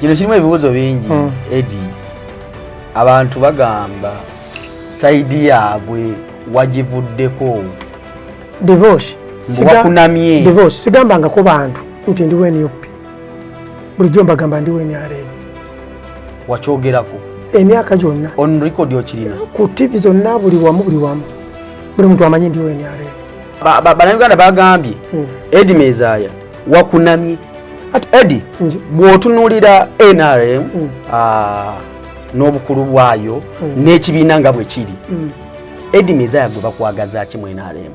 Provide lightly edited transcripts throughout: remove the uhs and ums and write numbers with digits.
Kino kirimu ebibuuzo bingi. Edi, abantu bagamba side yaabwe wagivuddeko. Divorce. Wakunamye. Divorce, sigambangako bantu nti ndi wa NUP. Bulijjo mbagamba ndi wa NRM. Wakyogerako? Emyaka gyonna. On record okirina? Ku TV zonna, buli wamu, buli wamu, buli muntu amanyi ndi wa NRM. Bannayuganda bagambye Edi Mezaya wakunamye. Edi, bw'otunuulira NRM n'obukulu bwayo n'ekibiina nga bwe kiri, Edi Mezaya gwe bakwagaza ki mu NRM?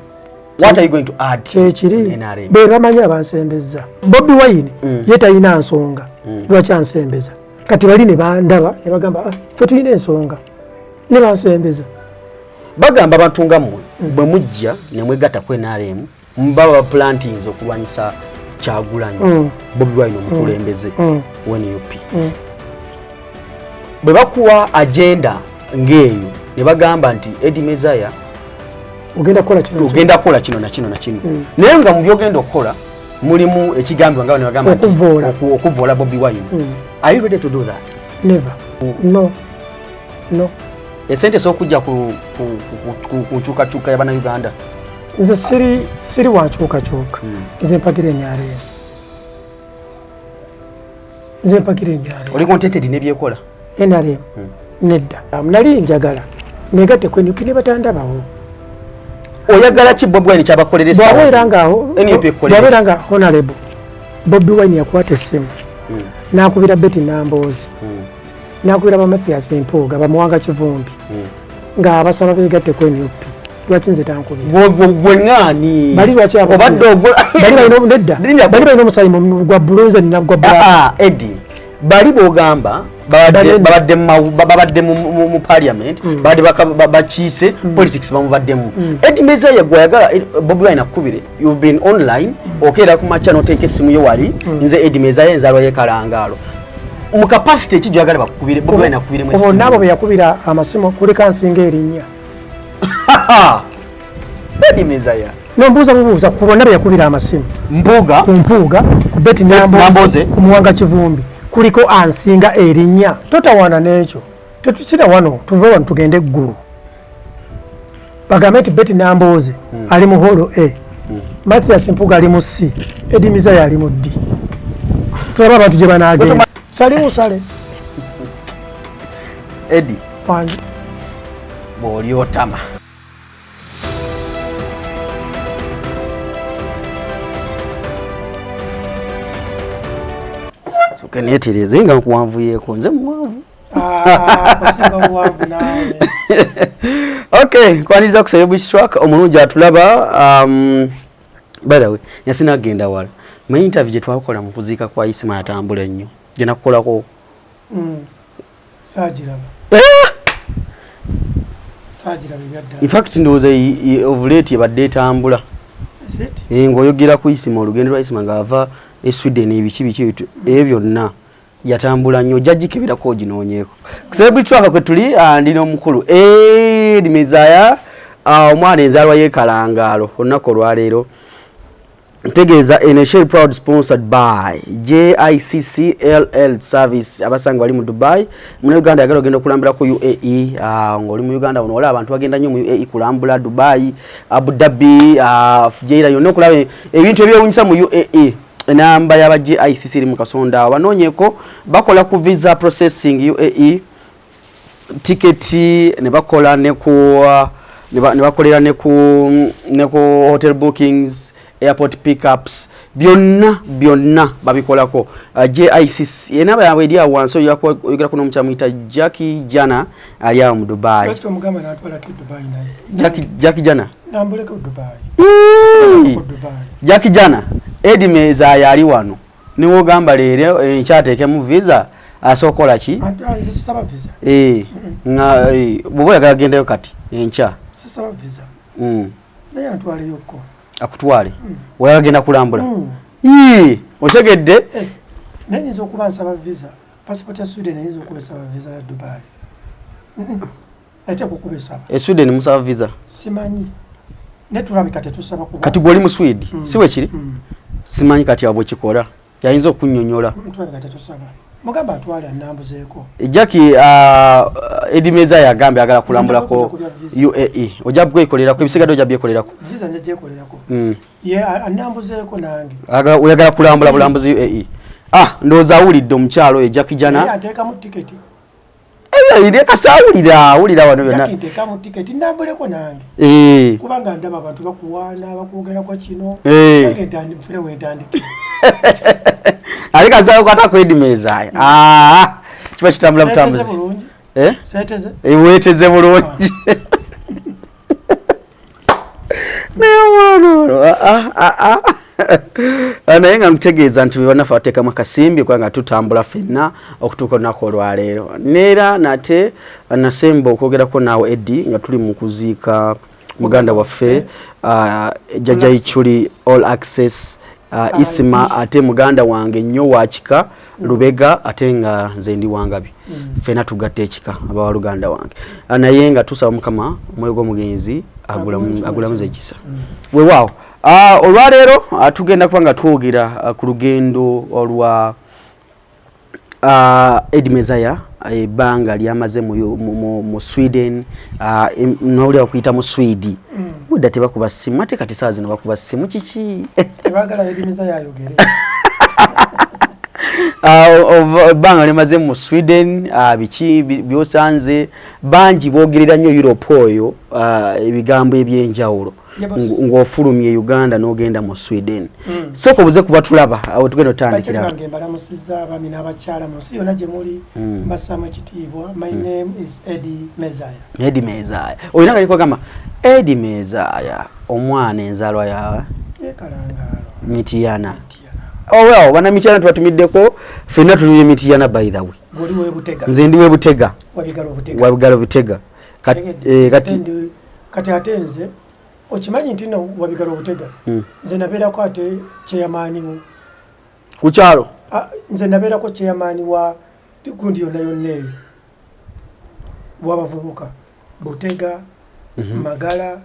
What are you going to add? Kyekiri be bamanyi abansembeza. Bobi Wine ye talina nsonga lwaki ansembeza. Kati bali ne bandaba ne bagamba, "Ah, ffe tulina ensonga," ne bansembeza. Bagamba abantu nga mmwe bwe mujja ne mwegatta ku NRM, baba baplantinze okulwanyisa Kyagulanyi Bobi Wine, omukulembeze wa NUP. Bwe bakuwa agenda ng'eyo ne bagamba nti Edi Mezaya ogenda kukola kino. Ogenda kukola kino na kino na kino, naye nga mu byogenda okukola mulimu ekigambibwa nga nebagamba nti okuvvoola. Okuvvoola Bobi Wine. Are you ready to do that? Never, no, no. Esente ez'okujja ku nkyukakyuka y'Abannayuganda? Nze siri wankyukakyuka. Nze mpagira NRM, nze mpagira NRM. Oli contented n'ebyekola? NRM nedda. Nali njagala negatte ku NUP ne batandabawo. Oyagala ki Bobi Wine kyabakolera essaawa Bwabeera zino? nga NUP ekukolera? Bwabeera nga Honorable Bobi Wine yakwata essimu n'akubira Betty Namboozi, n'akubira ba Mathias Mpuuga, bamuwanga Kivumbi, ng'abasaba begatte ku NUP, lwaki nze tankubira? Gwe ŋŋaani? Bali lwaki obadde bali balina nedda, Linnya bali balina omusayi gwa blue, nze nina gwa black. Ah, ah, Eddie, bali bogamba Bali- babadde mu parliament, babadde bakiise politics, bamubaddemu. Eddie Mezaya, gwe oyagala Bobi Wine akubire, you've been online, okeera ku makya n'oteeka essimu yo wali, nze Eddie Mezaya enzaalwa y'e Kalangaalo, mu capacity eki gy'oyagala bakukubire, Bobi Wine akubiremu Ku bonna abo essimu? be yakubira amasimu kuliko ansinga erinnya? Eddie Mezaya. Nombuuza bubuuza, ku bonna be yakubira amasimu, Mpuuga, ku Mpuuga, ku Betty Namboze. Namboze, ku Muwanga Kivumbi, kuliko ansinga erinnya? Totawaana n'ekyo, tetukira wano. Tuve wano tugende eggulu, bagambe nti Betty Nambooze ali mu hall A, Mathias Mpuuga ali mu C, Eddie Mezaya ali mu D, tulaba abantu gye banagenda. Salimu sale. Eddie, Wange. Bw'oli otama. Soke neetereze nga nkuwanvuyeeko, nze muwanvu. Osinga obuwanvu naawe. Okay, nkwaniriza ku Celebrity Track omulungi atulaba. By the way, yasinagenda wala mu interview gye twakola mu kuziika kwa Isima, yatambula ennyo gye nakukolako. Saagiraba. Saagiraba ebyaddala. In fact, ndowooza of late ebadde etambula. Is it? Eh, ng'oyogera ku Isima, olugendo lwa Isima ng'ava e Sweden, ebiki biki ebyo byonna yatambula nnyo. Ojja gikeberako oginoonyeeko. Ku Celebrity Track kwe tuli, ndi n'omukulu Edi Mezaya, omwana enzaalwa y'e Kalangaalo. Olunaku olwaleero ntegeeza NHL proud sponsored by JICCLL Service, abasanga bali mu Dubai. Muna Uganda yagala ogenda okulambula ku UAE, ng'oli mu Uganda ono, olaba abantu bagenda nnyo mu UAE kulambula, Dubai, Abu Dhabi, Fujairah yonna, okulaba ebintu ebyewunyisa mu UAE. Enamba y'aba JICC eri mu kasonda awo, banoonyeeko. Bakola ku visa processing, UAE tiketi, ne bakola ne ku ne bakolera ne ku hotel bookings, airport pickups, byonna byonna babikolako. JICC enamba yaabwe eri awo wansi. Oyogerako n'omukyala muyita Jackie Jana, ali awo mu Dubai. Lwaki tomugamba n'atwalako e Dubai naye? Jackie Jana. Nambuleko Dubai. Ii! Ku Dubai. Jackie Jana, Eddie Mezaya ali wano, niwogamba leero enkyateekemu visa, asooka kola ki? Nze sisaba visa. Eh, nga bw'oba oyagala gendayo kati enkya. Sisaba visa. Naye antwaleyokko. Akutwale, oyagala genda kulambula? Mm. Ii, otegedde. Eh, naye nyinza okuba nsaba visa, passport ya Sweden eyinza okuba esaba visa ya Dubai. Eteekwa okuba esaba. E Sweden musaba visa? Simanyi, naye tulabika tetusaba kuba Kati gwoli mu Swede, si bwe kiri? Mm. Simanyi kati abo bwekikola, yayinza okunnyonnyola. Tulabika tetusaba. Mugamba atwale annambuzeeko. Jackie, Eddie Mezaya yagambye agala kulambulako Nze nja UAE. Ojja kwekolerako, ebisigadde ojja byekolerako. Visa nja gyekolerako. Ye annambuzeeko nange. Oyagala kulambula bulambuzi UAE. Ah, ndowooza awulidde omukyalo oyo Jackie Naye Jana. anteekamu tiketi. Ebyo leka saawulira, awulira wano byonna. Jackie, nteekamu tiketi nnambuleko nange. Kubanga ndaba abantu bakuwaana, bakwogerako kino. Nange nfune wentandikira. Ate kasaawo katako Eddie Mezaya. Ah, kiba kitambula Seeteze butambuzi. bulungi. Eh? Seeteze. Weeteze bulungi. Naye omwana ono, ah, ah, ah. Ah, naye nga nkutegeeza nti bannaffe bateekamu akasimbi kubanga tutambula ffenna okutuuka olunaku olwaleero. Neera nate nasemba okwogerako naawe Eddie nga tuli mu kuziika muganda waffe, Jjajja Ichuli All Access, Isima, ate muganda wange nnyo wa kika Lubega, ate nga nze ndi Wangabi. Ffenna tugatta ekika abawaluganda wange. Naye nga tusaba Mukama omwoyo gw'omugenzi agulamuze ekisa. Weewaawo. Olwaleero, tugenda kuba nga twogera ku lugendo olwa Eddie Mezaya, ebbanga lyamaze mu Sweden, nowulira okuyita mu Swede. Budda tebakuba ssimu, ate kati saawa zino bakuba ssimu kiki? Tebaagala Eddie Mezaya ayogere. Ebbanga limaze mu Sweden, biki byosanze? Bangi boogerera nnyo Europe oyo, ebigambo ebyenjawulo. Ng'ofulumye Uganda n'ogenda mu Sweden. Sooka obuze kuba tulaba awo tugenda otandikira. Bakyali bange mbalamusizza, abaami n'abakyala mu nsi yonna gye muli, mbassaamu ekitiibwa. My name is Eddie Mezaya. Eddie Mezaya. Olina nga kwagamba Eddie Mezaya omwana enzaalwa yawe? Yekalangaalo. Mityana. Mityana. Oh well, bana Mityana tubatumiddeko, ffenna tuli Mityana by the way. Goli w'e Butega. Nze ndi w'e Butega. Wabigalo Butega. Wabigalo Butega. Tegedde. Kati Kati ate nze okimanyi nti no Wabigalo Butega. Nze nabeerako ate chairman mu ku kyalo. Ah, nze nabeerako chairman wa gundi yonna yonna eyo w'abavubuka Butega, Magala,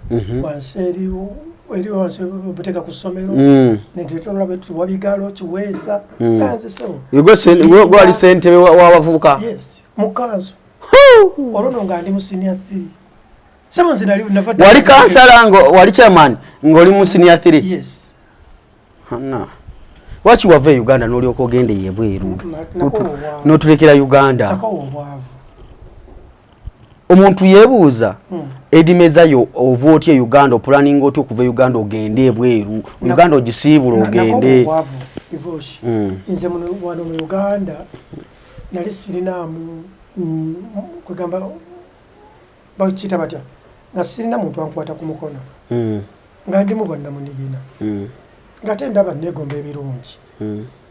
wansi eri wansi Butega ku ssomero, netwetolola bwetu Wabigalo, Kiweesa. Nze sebo. Gwe wali ssentebe w'abavubuka? Yes, mu kanso. Olwo no nga ndi mu senior 3. Sebo, nze nali nava Wali kansala, ngo wali chairman ng'oli mu senior 3? Yes. Hanna. Lwaki wava e Uganda n'olyoka ogenda eyo ebweru? Nakowa obwavu. N'otulekera Uganda. Nakowa obwavu. Omuntu yeebuuza, Eddie Mezayo, ova otya e Uganda, opulaninga otya okuva e Uganda ogende ebweru? Uganda ogisiibula Nakowa ogende. obwavu, Divoshi. Nze muno wano mu Uganda nali sirinaamu, kwegamba bakiyita batya, nga sirina muntu ankwata ku mukono, nga ndi mu bwannamunigina, ng'ate ndaba neegomba ebirungi,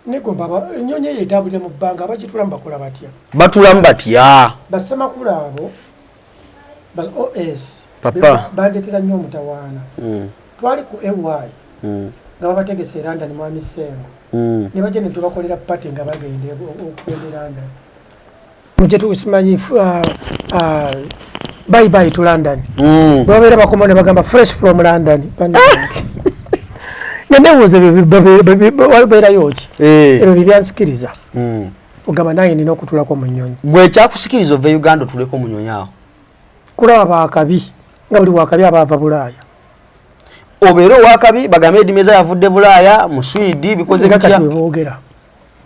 negomba ennyonyi eyo etambulira mu bbanga, abagitulamu bakola batya? Batulamu batya? Bassemakula abo ba os Papa. Bandetera nnyo omutawaana. Twali ku ay nga babategese e London, mwami Sengo, ne bajja ne tubakolera party nga bagenda okugenda e London. Mujje tusimanyi, bye bye to London. Babeera bakoma ne bagamba fresh from London. Nga nebuuza wabeerayo ki? Ebyo bibyansikiriza ogamba nange nina okutulako mu nnyonyi. Gwe ekyakusikiriza ova e Uganda otuleko mu nyonyi awo? Kulaba bakabi, nga buli wakabi aba ava Bulaaya. Obeere owakabi, bagambe Eddie Mezaya yavudde Bulaaya mu Swidi, bikoze nga kati bitya? Bwe boogera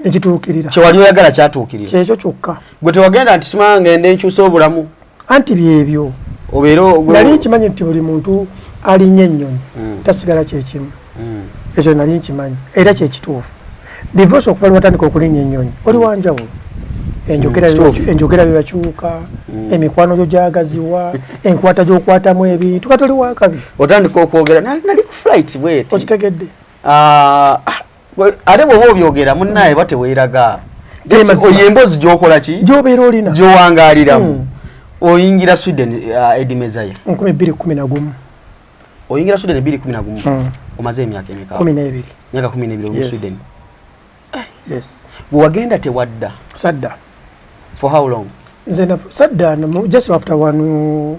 ekituukirira. Kyewali oyagala kyatuukirira. Kyekyo kyokka. Gwe tewagenda nti simanga ngende nkyusa obulamu? Anti byebyo. Obeere Nali nkimanyi nti buli muntu alinnya ennyonyi tasigala kyekimu. Ekyo nali nkimanyi era kyekituufu. Divorce, okuva lwatandika okulinnya ennyonyi oli wanjawulo. Enjogera Kituufu. Enjogera bye bakyuka, emikwano gyo gyagaziwa, enkwata gy'okwatamu ebintu, kati oli wakabi. Otandika okwogera, nali ku flight bweti. Okitegedde? Ah, ah, ate bw'oba obyogera munnaye ba teweeraga. Mazima. Oyo emboozi gy'okola ki? Gy'obeera olina. Gy'owangaaliramu. Oyingira Sweden, Eddie Mezaya? 2011. Oyingira Sweden 2011? Omaze emyaka emeka? 12. Myaka 12 mu Yes. Sweden? Yes. Bwe wagenda tewadda? Sadda. For how long? Nze sadda just after one,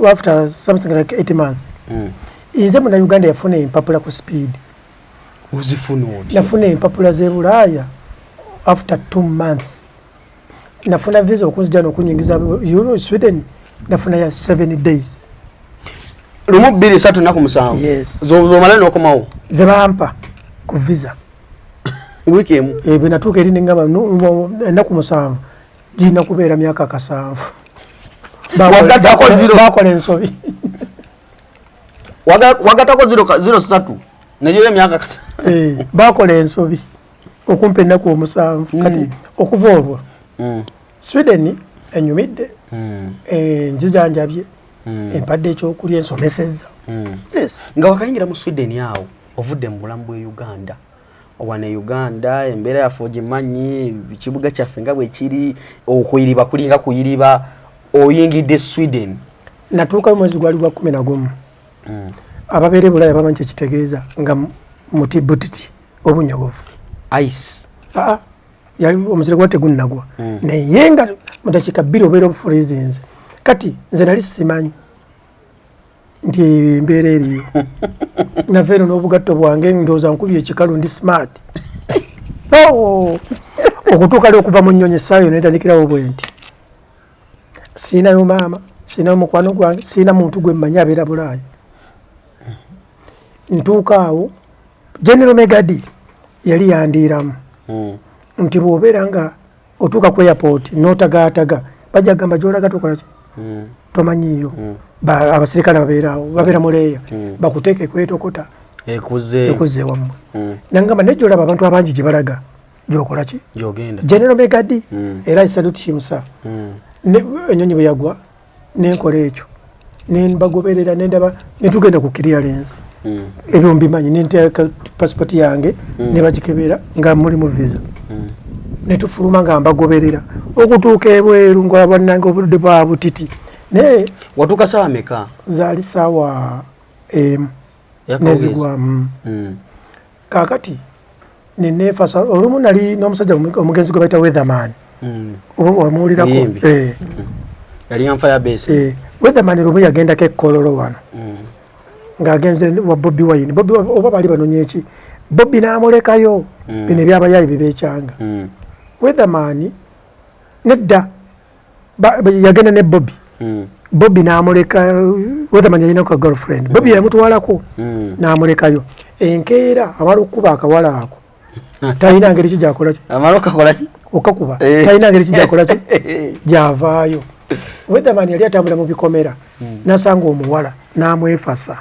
after something like 8 months. Nze Munnayuganda yafuna empapula ku speed. Ozifuna otya? Nafuna empapula z'e Bulaaya after 2 months. Nafuna visa okunzija n'okunyingiza Euro Sweden, nafuna ya 7 days. 1 2 3 4 7. Yes. Zomala n'okomawo. Ze bampa ku visa. Wiiki emu. Bwe natuuka eri nengamba ennaku 7 girina kubeera myaka 7. Wagattako zero. Bakola ensobi. Wagattako zero ssatu nayo emyaka Bakola ensobi okumpa ennaku 7. Kati okuva olwo Sweden enyumidde, nzijanjabye, empadde ekyokulya, ensomesezza. Yes. Nga wakayingira mu Sweden awo ovudde mu bulamu bw'e Uganda. Wano e Uganda embeera yaffe ogimanyi, ekibuga kyaffe nga bwe kiri, okuyiriba kulinga kuyiriba, oyingidde Sweden. Natuukayo mwezi gwali gwa 11. Ababeera e Bulaaya bamanyi kye kitegeeza nga muti butiti obunyogovu. Ice. Aa, yali omuzira gwa tegunnagwa. Naye nga mu dakiika 2 obeera obufreezinze. Kati nze nali simanyi nti embeera eriyo. Nava eno n'obugatto bwange ndowooza nkubye ekikalu ndi smart. Oh! Okutuuka leo okuva mu nnyonyi essaawa yonna etandikirawo bwe nti. Siinayo maama, siinayo mukwano gwange, siina muntu gwe mmanyi abeera Bulaaya. Ntuuka awo, General Megadi yali yandiiramu nti bw'obeera nga otuuka ku airport n'otagaataga, bajja kugamba gy'olaga tokola ki? Tomanyiiyo. Abasirikale babeera awo, babeera mu leeya, bakuteeke kwetokota. Ekuzze wammwe. Nangamba naye gy'olaba abantu abangi gye balaga gy'okola ki? Gy'ogenda. General Megadi, era I salute him sir. Ennyonyi bwe yagwa nenkola ekyo, nembagoberera nendaba netugenda ku clearance. Ebyo mbimanyi, nenteeka passport yange ne bagikebera nga mulimu visa. Netufuluma nga mbagoberera okutuuka ebweru nga bannange obudde bwa butiti. Naye watuuka ssaawa meka? Zaali ssaawa 1 nezigwamu. Kaakati neneefasa olumu nali n'omusajja omugenzi gwe bayita Weatherman. Oba wamuwulirako? Yali nga nfa base. Weatherman lumu yagendako e Kololo wano. Ng'agenze wa Bobi Wine. Bobi oba bali banonye ki? Bobi n'amulekayo. Bino ebyabayaayi bibeekyanga. Weatherman nedda yagenda ne Bobi. Bobi n'amuleka. Weatherman yalina ka girlfriend. Bobi yamutwalako n'amulekayo. Enkeera amala okukuba akawala ako. Talina ngeri ki gy'akola ki? Amala okakola ki? Okakuba. Talina ngeri ki gy'akola ki? Gy'avaayo. Weatherman yali atambula mu bikomera. N'asanga omuwala n'amwefasa.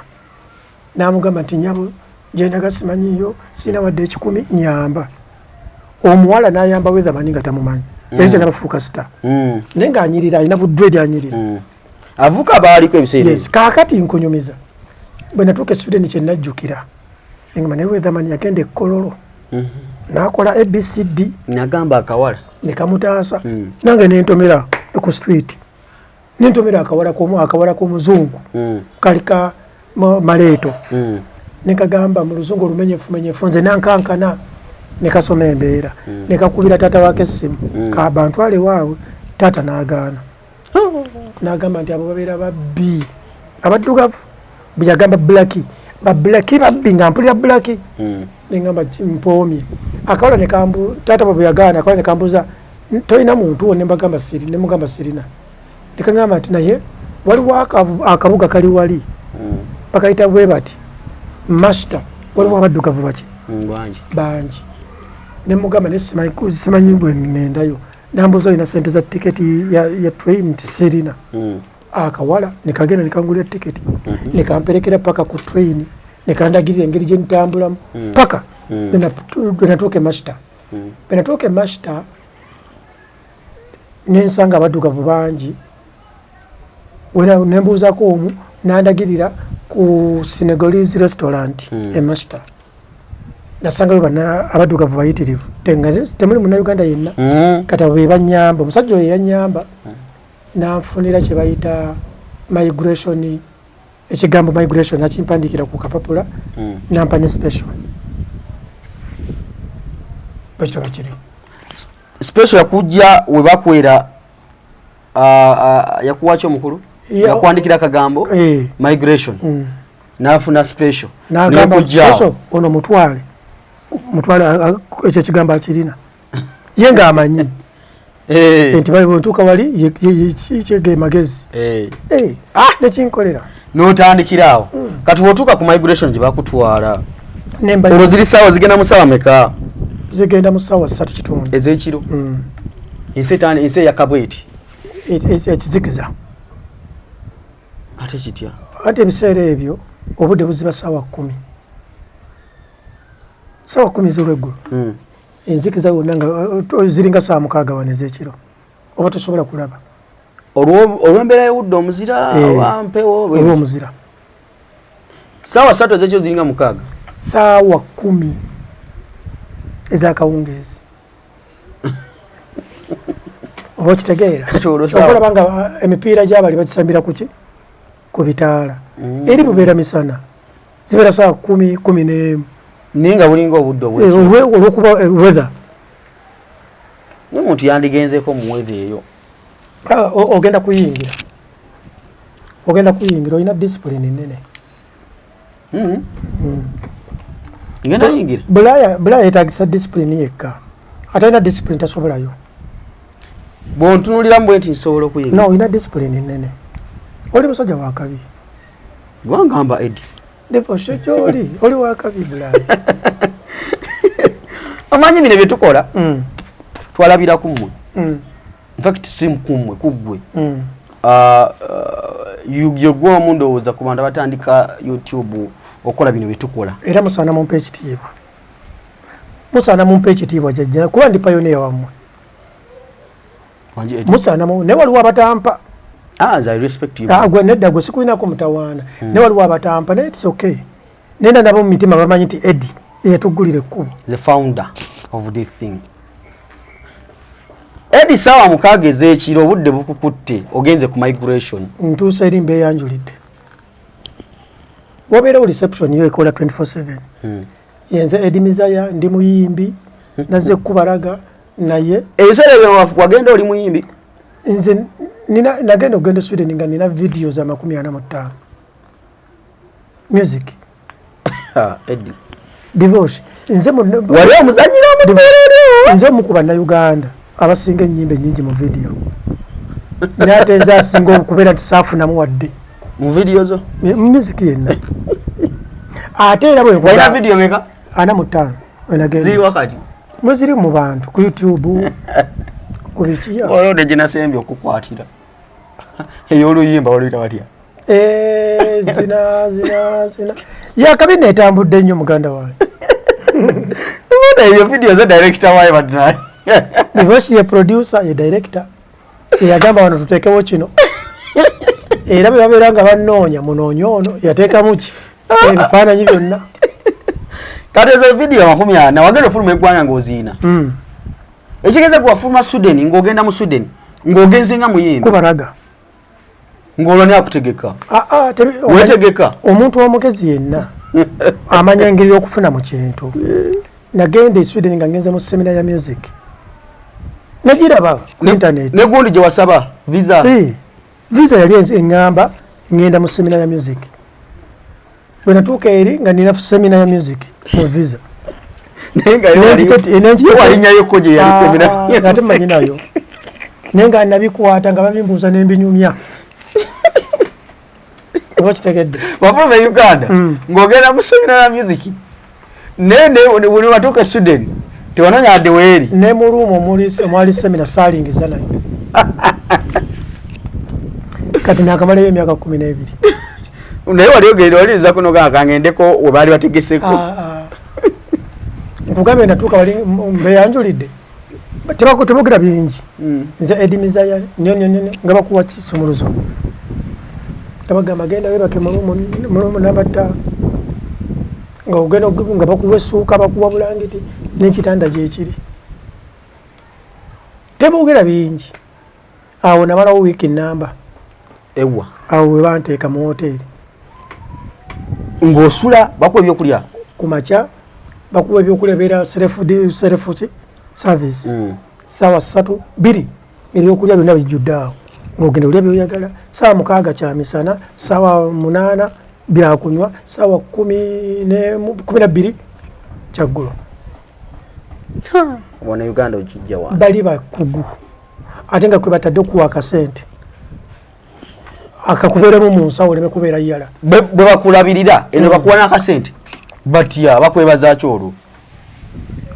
N'amugamba nti nnyabo gyendaga simanyiiyo, sirina wadde 1,000 nnyamba. Omuwala n'ayamba Weatherman nga tamumanyi. Yali tannabafuuka star. Naye ng'anyirira, alina budwedi anyirira. Avuka baaliko ebiseera. Yes, kaakati nkunyumiza. Bwe natuuka e Sweden kye najjukira. Ngamba naye Weatherman yagenda e Kololo. N'akola ABCD. Nagamba akawala. Ne kamutaasa. Nange nentomera ku street. Nentomera akawala k'omuzungu. Kali ka maleeto. Ne kagamba mu luzungu olumenyefumenyefu nze nankankana. Ne kasoma embeera. Ne kakubira taata wake essimu. Kabantwale waabwe taata n'agaana. N'agamba nti abo babeera babbi. Abaddugavu. Bwe yagamba Blackie. Ba Blackie babbi nga mpulira Blackie. Ne ngamba mpoomye. Akawala ne kambu taata bwe yagaana akawala ne kambuuza tolina muntu wo ne mbagamba siri ne mugamba sirina. Ne kagamba nti naye waliwo akabuga kali wali. Bakayita bwe bati. Master waliwo abaddugavu baki? Bangi. Ne mugamba ne simanyi bwe ŋŋendayo. Nambuuza olina ssente za tiketi ya train nti sirina. Akawala ne kagenda ne kangulira tiketi. Ne kamperekera paka ku train. Ne kandagirira engeri gye ntambulamu paka lwe natuuka e Master. Bwe natuuka e Master ne nsanga abaddugavu bangi. Ne mbuuzaako omu n'andagirira ku Senegalese restaurant e Master. Nasangayo bana abaddugavu bayitirivu. Temuli munnayuganda yenna. Kati abo be bannyamba. Omusajja oyo yannyamba n'anfunira kye bayita migration, ekigambo migration nakimpandiikira ku kapapula, nampa ne special. Bakitaba kiri. Special yakujja we bakwera yakuwa ki omukulu? Yakuwandikira akagambo migration. N'afuna special. N'agamba special ono mutwale. Mutwale ekyo ekigambo akirina. Ye ng'amanyi. Nti bwentuuka wali ge magezi nekinkolera. N'otandikira awo. Kati bw'otuuka ku migration gye bakutwala, olwo ziri saawa zigenda mu saawa meka? Zigenda mu ssaawa 3:15 ez'ekiro. Ensi eyakabweti. Ekizikiza. Ate kitya? Ate ebiseera ebyo obudde buziba ssaawa 10, ssaawa 10 ez'olweggulo. Enzikiza yonna nga ziringa ssaawa 6 wano ez'ekiro, oba tosobola kulaba. Olw'embeera y'obudde, omuzira oba mpewo? Olw'omuzira. Saawa 3 ez'ekiro ziringa 6? Ssaawa 10 ez'akawungeezi, oba okitegeera? Okulaba nga emipiira gy'abali bagisambira kuki? Ku bitaala. Eri bubeera misana, zibeera saawa 10, 11. Naye nga bulinga obudde olwokuba weather. Naye omuntu yandigenzeko mu weather eyo? Ogenda kuyingira, ogenda kuyingira, olina discipline nene. Ngenda yingira. Bulaya yetagisa discipline yekka, atalina discipline tasobolayo. Bwontunuliramu bwe nti nsobola okuyingira? No, olina discipline nene, oli musajja wakabi. Gwangamba, Edi. Deposho gyoli, oli wakabi Bulaya. Omanyi bino byetukola twalabira ku mmwe. Infact si kummwe, kuggwe. Yegwe omu ndowooza ku bantu abatandika YouTube okukola bino byetukola. Era musaana mumpa ekitiibwa, musaana mumpa ekitiibwa jajja, kuba ndi pioneer wammwe. Musaana naye waliwo abatampa. Gwe nedda, gwe sikulinako mutawaana, naye waliwo abatampa, naye it's okay, nenda nabo mu mitima bamanyi nti Edi eyatuggulira ekkubo. The founder of this thing, Edi. Saawa 6 ez'ekiro, obudde bukukutte, ogenze ku migration. Ntuusa eri, mbeeyanjulidde, wabeerawo reception yo ekola 24/7. Yenze Edi Mizaya, ndi muyimbi, nazze kubalaga naye. Ebiseera ebyo wagenda oli muyimbi? Nze nagenda okugenda Sweden nga nina videos 45 music. Eddie. Divorce nze wali omuzanyira? Nze omu ku bannayuganda abasinga ennyimba ennyingi mu video, naye ate nze asinga okubeera nti saafunamu wadde. Mu video zo? Mu music yenna, ate era bwelina video meka? 45. Ziri wakati? Mweziri mu bantu ku YouTube, ku biki. Olwodde gye nasembye okukwatira ey'oluyimba waluyita watya? Eh, zina zina zina yakabi netambudde nnyo, muganda wange. Eyo video ze director waayo badnaye? Divoshi ye producer, ye director, eyagamba wano tuteekewo kino, era bwe babeera nga banoonya munoonya ono yateekamu ki ebifaananyi byonna. Kati ezo video 40 wagenda ofuluma eggwanga ng'oziina? Ekigeza gwe wafuluma Sweden ng'ogenda mu Sweden ng'ogenze nga muyimbi? Kubaraga. Ng'olwo ni akutegeka? Wetegeka? Omuntu omugezi yenna amanya engeri y'okufuna mu kintu. Nagenda e Sweden nga ngenze mu seminar ya music, nagiraba ku internet. Negundi gye wasaba visa? Visa yali eŋŋamba ŋŋenda mu seminar ya music. Bwe natuuka eri nga nina seminar ya music mu visa. Naye nga walinyayoko gye yali seminar? Ate mmanyi nayo, naye nga nabikwata nga babimbuuza nembinyumya, oba kitegedde? Wafuluma e Uganda ng'ogenda mu seminar ya music, naye buli watuuka e Sweden tewanoonya wadde weeri? Ne mu room omwali seminar saalingiza nayo. Kati nakamalayo emyaka 12. Naye wali ogenda waliriza kuno gaa kangendeko we baali bategeseko? Nkugambye, natuuka wali mbeyanjulidde, tebogera bingi. Nze Edi Mizaya nyonyonyo, nga bakuwa kisumuluzo, nga bagamba genda webake mu room namba 5, nga ogenda nga bakuwa essuuka, bakuwa bulangiti n'ekitanda gyekiri, teboogera bingi. Awo namalawo wiiki namba. Ewa? Awo we banteeka mu woteeri. Ng'osula bakuwa ebyokulya? Ku makya bakuwa ebyokulya, beera self service. Saawa 3 2 ebyokulya byonna bijjudde awo, ng'ogenda olya byoyagala. Saawa 6 kyamisana, saawa 8 byakunywa, saawa 12 kyaggulo. Wano Uganda okijja wa? Bali bakugu. Ate nga kwe batadde okuwa akasente akakubeeremu mu nsawo oleme kubeera yala. Bwe bakulabirira eno, bakuwa n'akasente, batya bakwebaza ki olwo?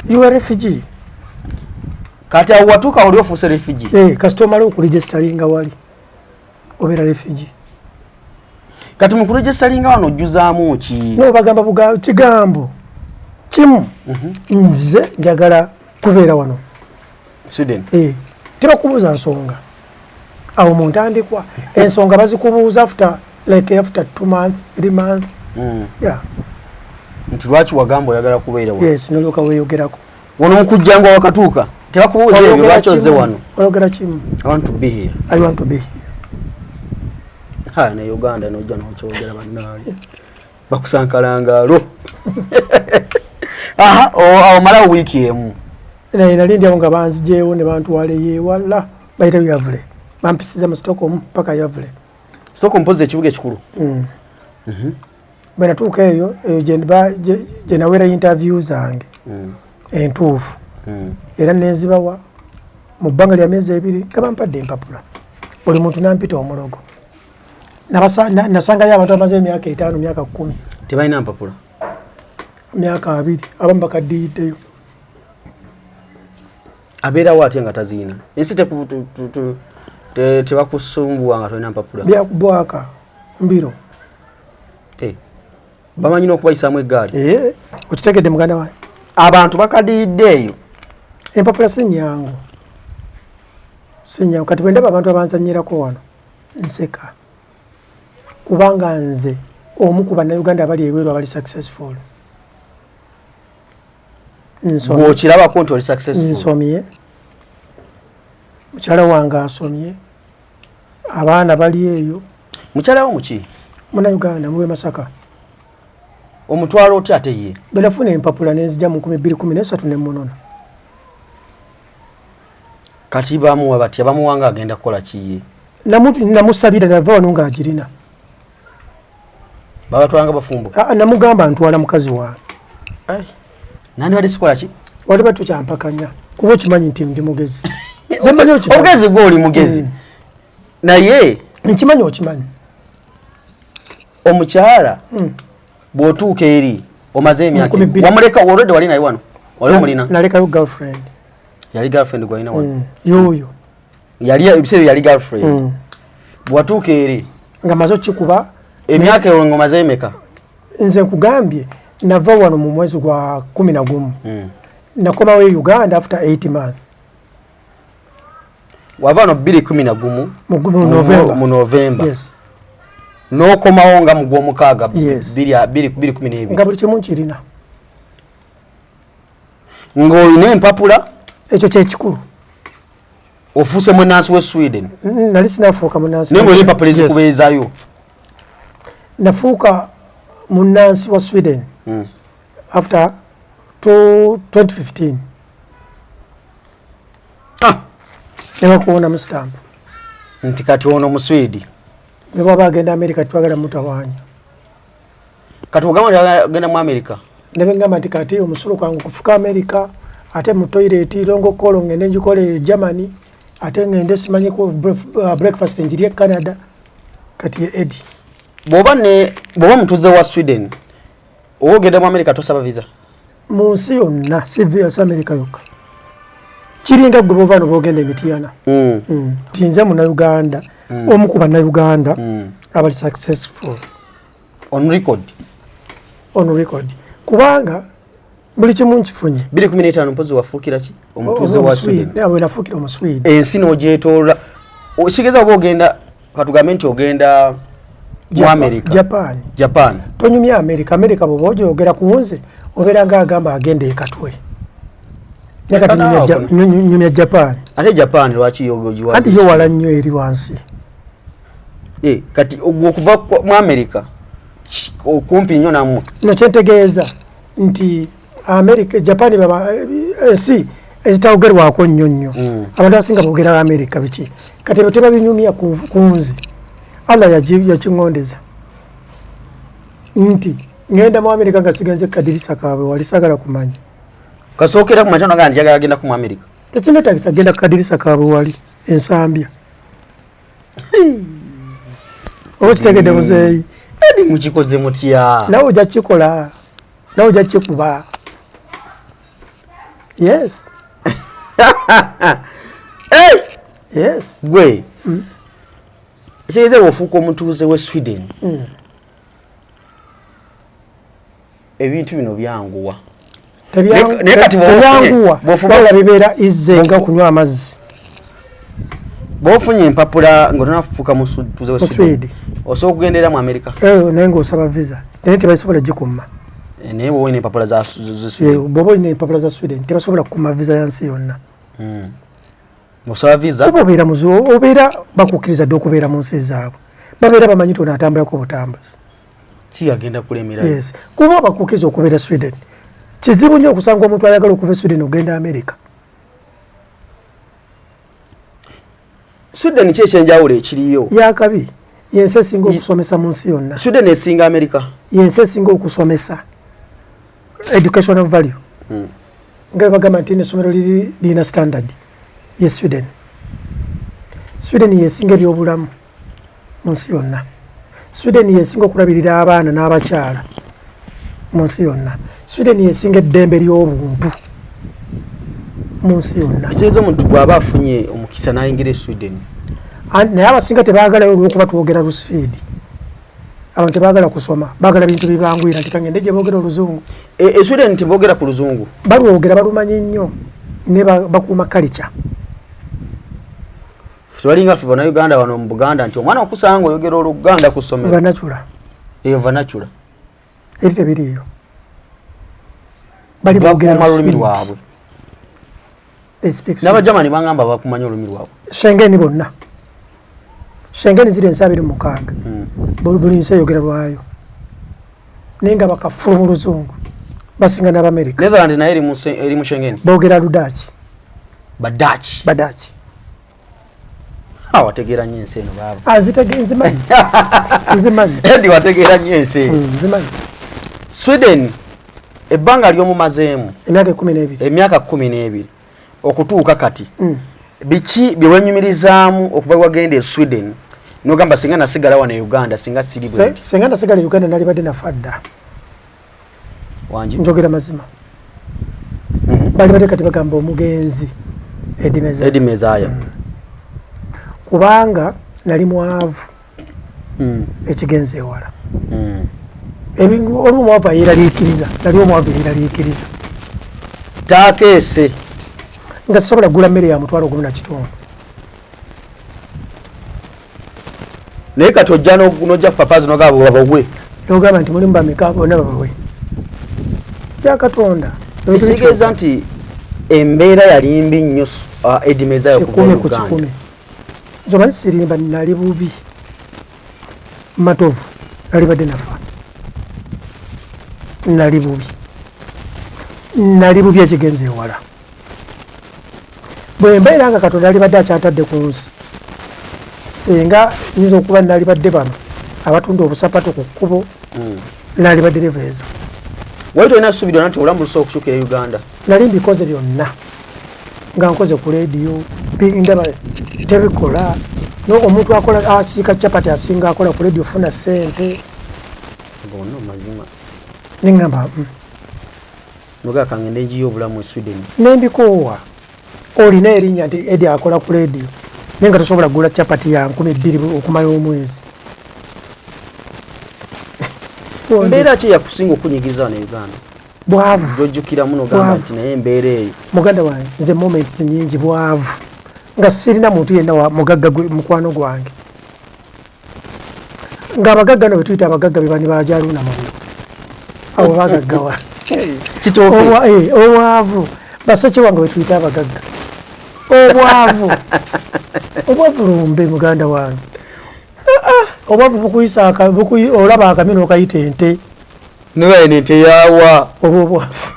You are refugee. Kati awo watuuka oli ofuuse refugee? Eh, kasita omala okuregisteringa wali, obeera refugee. Kati mu kuregisteringa wano ojjuzaamu ki? No, bagamba kigambo kimu, nze njagala kubeera wano. Sweden. Eh, tebakubuuza nsonga awo mu ntandikwa. Ensonga bazikubuuza after, like after 2 months, 3 months. Yeah. Nti lwaki wagamba oyagala kubeera wano? Yes, nolyoka weeyogerako. Wano mukujjanga wakatuuka tebakubuuza ebyo? Oyogera Lwaki ozze kimu, wano? Oyogera kimu. I want to be here. I want to be here. Ha, ne Uganda nojja nokyogera, bannange bakusankalangalo. Aha, awo omalawo wiiki emu? Naye nali ndi awo nga banzijeewo ne bantwala ewala, bayitayo Gävle. Bampisiza mu Stockholm paka Gävle. Stockholm mpozi ekibuga ekikulu. Bwe natuuka eyo, eyo gye nawera interview zange entuufu, era nenzibawa mu bbanga lya myezi 2 nga bampadde empapula. Buli muntu nampita omulogo. Nasangayo abantu bamaze emyaka 5, myaka 10. Tebalina mpapula? Myaka 20, abamu bakaddiyiddeyo. Abeerawo atya nga taziina? Ensi tebakusumbuwa nga tolina mpapula? Byakubwaka mbiro. Eh, bamanyi n'okubayisaamu eggaali? Ee, okitegedde muganda wange. Abantu bakadiyidde eyo? Empapula si nyangu, si nyangu. Kati bwe ndaba abantu abanzanyirako wano nseka, kubanga nze omu ku Bannayuganda abali ebweru abali successful. Nsomye. Bw'okirabako nti oli successful? Nsomye, mukyala wange asomye, abaana bali eyo. Mukyala wo muki? Munnayuganda, muwe Masaka. Omutwalo otya ate ye? Bwe nafuna empapula nenzija mu 2013 nemunona. Kati bamuwa batya? Bamuwa nga agenda kukola kiye? Namusabira, nava wano ng'agirina. Babatwalanga bafumbo? Ah, namugamba ntwala mukazi wange. Nani bali sikola ki? Wali batukyampakanya kuba okimanyi nti ndi mugezi. Nze mmanyi okimanyi. Obugezi gwe oli mugezi, naye Nkimanyi okimanyi. Omukyala bw'otuuka eri omaze emyaka 2000. Wamuleka olwedde? Wali naye wano, wali omulina? Nalekayo girlfriend. Yali girlfriend gwalina wano? Yoyo. Yali ebiseera yali girlfriend. Bwewatuuka eri Nga maze okikuba. Emyaka eyo nga omaze emeka? Nze nkugambye, nava wano mu mwezi gwa 11. Nakomawo e Uganda after 8 months. Wava wano 211? Mu November. Mu November? Yes. N'okomawo nga mu gwomukaaga? Yes. 212? Nga buli kimu nkirina. Ng'olina empapula? Ekyo kyekikulu. Ofuuse munansi we Sweden? Nali sinafuuka munansi. Naye ng'olina empapula Yes. ezikubeezayo? Nafuuka munansi wa Sweden after 2015. Ah! Nebakuwonamu stamp. Nti kati ono Muswidi. Ne bwaba agenda America, twagala mutawaanya. Kati ogamba nti agenda mu America? Nebengamba nti kati omusulo kwangu kufuka America, ate mu toilet long call ngende njikole e Germany, ate ngende simanyiko breakfast njirye Canada. Kati ye Edi. Bw'oba mutuze wa Sweden, oba ogenda mu America tosaba visa? Mu nsi yonna, si si America yokka. Kiringa gwe bova no bogenda emitiyana. Ti nze Munnayuganda, omu ku Bannayuganda abali successful. On record. On record, kubanga buli kimu nkifunye. 215 mpozi wafuukira ki omutuuze wa Sweden? Bwe nafuukira Omusweden. Ensi n'ogyetoolola, okigeza oba ogenda, katugambe nti ogenda mu America. Japan. Japan. Tonyumya America. America bwoba ogyogera ku nze, obeera nga agamba agenda ekatwe. Naye kati nyumya Japan. Ate Japan lwaki yogiwa? Anti yo wala nnyo, eri wansi. Eh, kati ogwo okuva mu America okumpi nnyo nammwe. No, kyentegeeza nti America, Japan baba ensi ezitawogerwako nnyo nnyo. Abantu abasinga boogera America biki, kati ebyo tebabinyumya ku nze. Allah yakiŋŋondeza nti ŋŋenda mu America nga sigenze kadirisa kaabwe wali, sagala kumanya. Kasookera ku makya nagaa njagala genda ku mu America? Tekinetagisa genda kukadirisa kaabwe wali. Ensambya oba kitegedde muzeeyi? Edi, mukikoze mutya? Nawe ojja kikola, nawe ojja kikuba, yes. Hey! Yes. Gwe ekitegeeza bw'ofuuka omutuuze we Sweden, ebintu bino byanguwa. Naye kati Tebyanguwa, wabula bibeera izze nga kunywa amazzi. Bw'ofunye empapula nga tonafuuka mutuuze we Mu Sweden, Sweden. osobola okugendera mu America? Eh, naye ngaosaba visa, naye tebasobola gikumma. Eh, naye bw'oba olina empapula za Sweden. Bw'oba olina empapula za Sweden, tebasobola kukuma visa ya nsi yonna. Osaba visa. Oba obeera muzu, obeera bakukkiriza dde okubeera mu nsi zaabwe, babeera bamanyi nti ono atambulako obutambuzi. Ki agenda kulemera? Yes, kuba bakukkiriza okubeera Sweden. Kizibu nnyo okusanga omuntu ayagala okuva e Sweden ogenda America. Sweden ki ekyenjawulo ekiriyo? Yakabi, yensi esinga okusomesa mu nsi yonna. Sweden esinga America? Yensi esinga okusomesa, educational value, nga bwe bagamba nti essomero liri lirina standard, ye Sweden. Sweden yesinga ebyobulamu mu nsi yonna. Sweden yesinga okulabirira abaana n'abakyala mu nsi yonna. Sweden yesinga eddembe ly'obuntu mu nsi yonna. Ekitegeeza omuntu bw'aba afunye omukisa n'ayingira e Sweden? Naye abasinga tebaagalayo olwokuba twogera Luswidi. Abantu tebaagala kusoma, baagala bintu bibanguyira, nti kangende gye boogera oluzungu. E Sweden teboogera ku luzungu? Balwogera, balumanyi nnyo, ne bakuuma culture. Tebalinga ffe Bannayuganda wano mu Buganda nti omwana okusanga oyogera Oluganda ku ssomero. Vernacular. Eyo vernacular. Eri tebiriiyo, bali boogera Bakuuma lulimi Luswidi. lwabwe. They speak Swedish. N'Abajamani bangamba bakumanya olulimi lwabwe. Schengen bonna, Schengen ziri ensi 26. Buli nsi eyogera lwayo, naye nga bakafulu mu luzungu, basinga n'Abamerika. Netherland naye eri mu Schengen? Boogera Ludaaki. Badutch? Badaaki. Wategeera nnyo ensi eno baaba. Azitege, nzimanyi, nzimanyi. Edi, wategeera nnyo ensi eno. Nzimanyi. Sweden ebbanga ly'omumazeemu? Emyaka 12. Emyaka 12 okutuuka kati. Biki bye wenyumirizaamu okuva wagenda e Sweden nogamba singa nasigala wano e Uganda singa siri bwe nti? Singa nasigala e Uganda, nalibadde nafa dda. Wangi? Njogera mazima. Balibadde kati bagamba omugenzi Eddie Mezaya. Eddie Mezaya. Kubanga nali mwavu ekigenza ewala. Oli omwavu ayeraliikiriza, nali omwavu yeraliikiriza. Takeese. Nga sisobola kugula mmere ya 15,000. Naye kati ojja nojja kupapazi nogamba babawe. Nogamba nti mulimu bameka, bonna babawe, bya Katonda. Ekitegeeza nti embeera yali mbi nnyo, Eddie Mezaya okuva 100 ku Uganda. 100. Nze omanyi sirimba, nali bubi matovu, nalibadde nafa, nali bubi, nali bubi ekigenza ewala. Bwe mbeera nga Katonda alibadde akyatadde ku nsi, singa nyinza okuba nalibadde bano abatunda obusapato ku kkubo, nalibadde level ezo. Wali tolina ssuubi lyonna nti obulamu busobola okukyukira e Uganda? Nali mbikoze byonna, nga nkoze ku leediyo, ndaba tebikola. No omuntu akola asiika capati asinga akola ku leediyo funa sente. Gonna mazima. Neŋŋamba Nogaa kangende njiyo obulamu e Sweden. Nembikoowa. Olina erinnya nti Edi akola ku leediyo, naye nga tosobola kugula capati ya 2000 okumala omwezi. Mbeera ki yakusinga okunyigiza wano e Uganda? Bwavu. Gyojjukiramu nogamba Bwavu. nti naye embeera eyo? Muganda wange, nze moments nyingi, bwavu, nga sirina muntu yenna wa mugagga mukwano gwange, ng'abagagga no betuyita abagagga bebani bajaluna mubiro abo bagaggawa. Kitooke. Obwavu, baseke wange betuyita abagagga, obwavu, obwavu lumbe muganda wange. Obwavu bukuyisa olaba akamyu n'okayita ente. Nibaye nente yawa. Oba obwavu.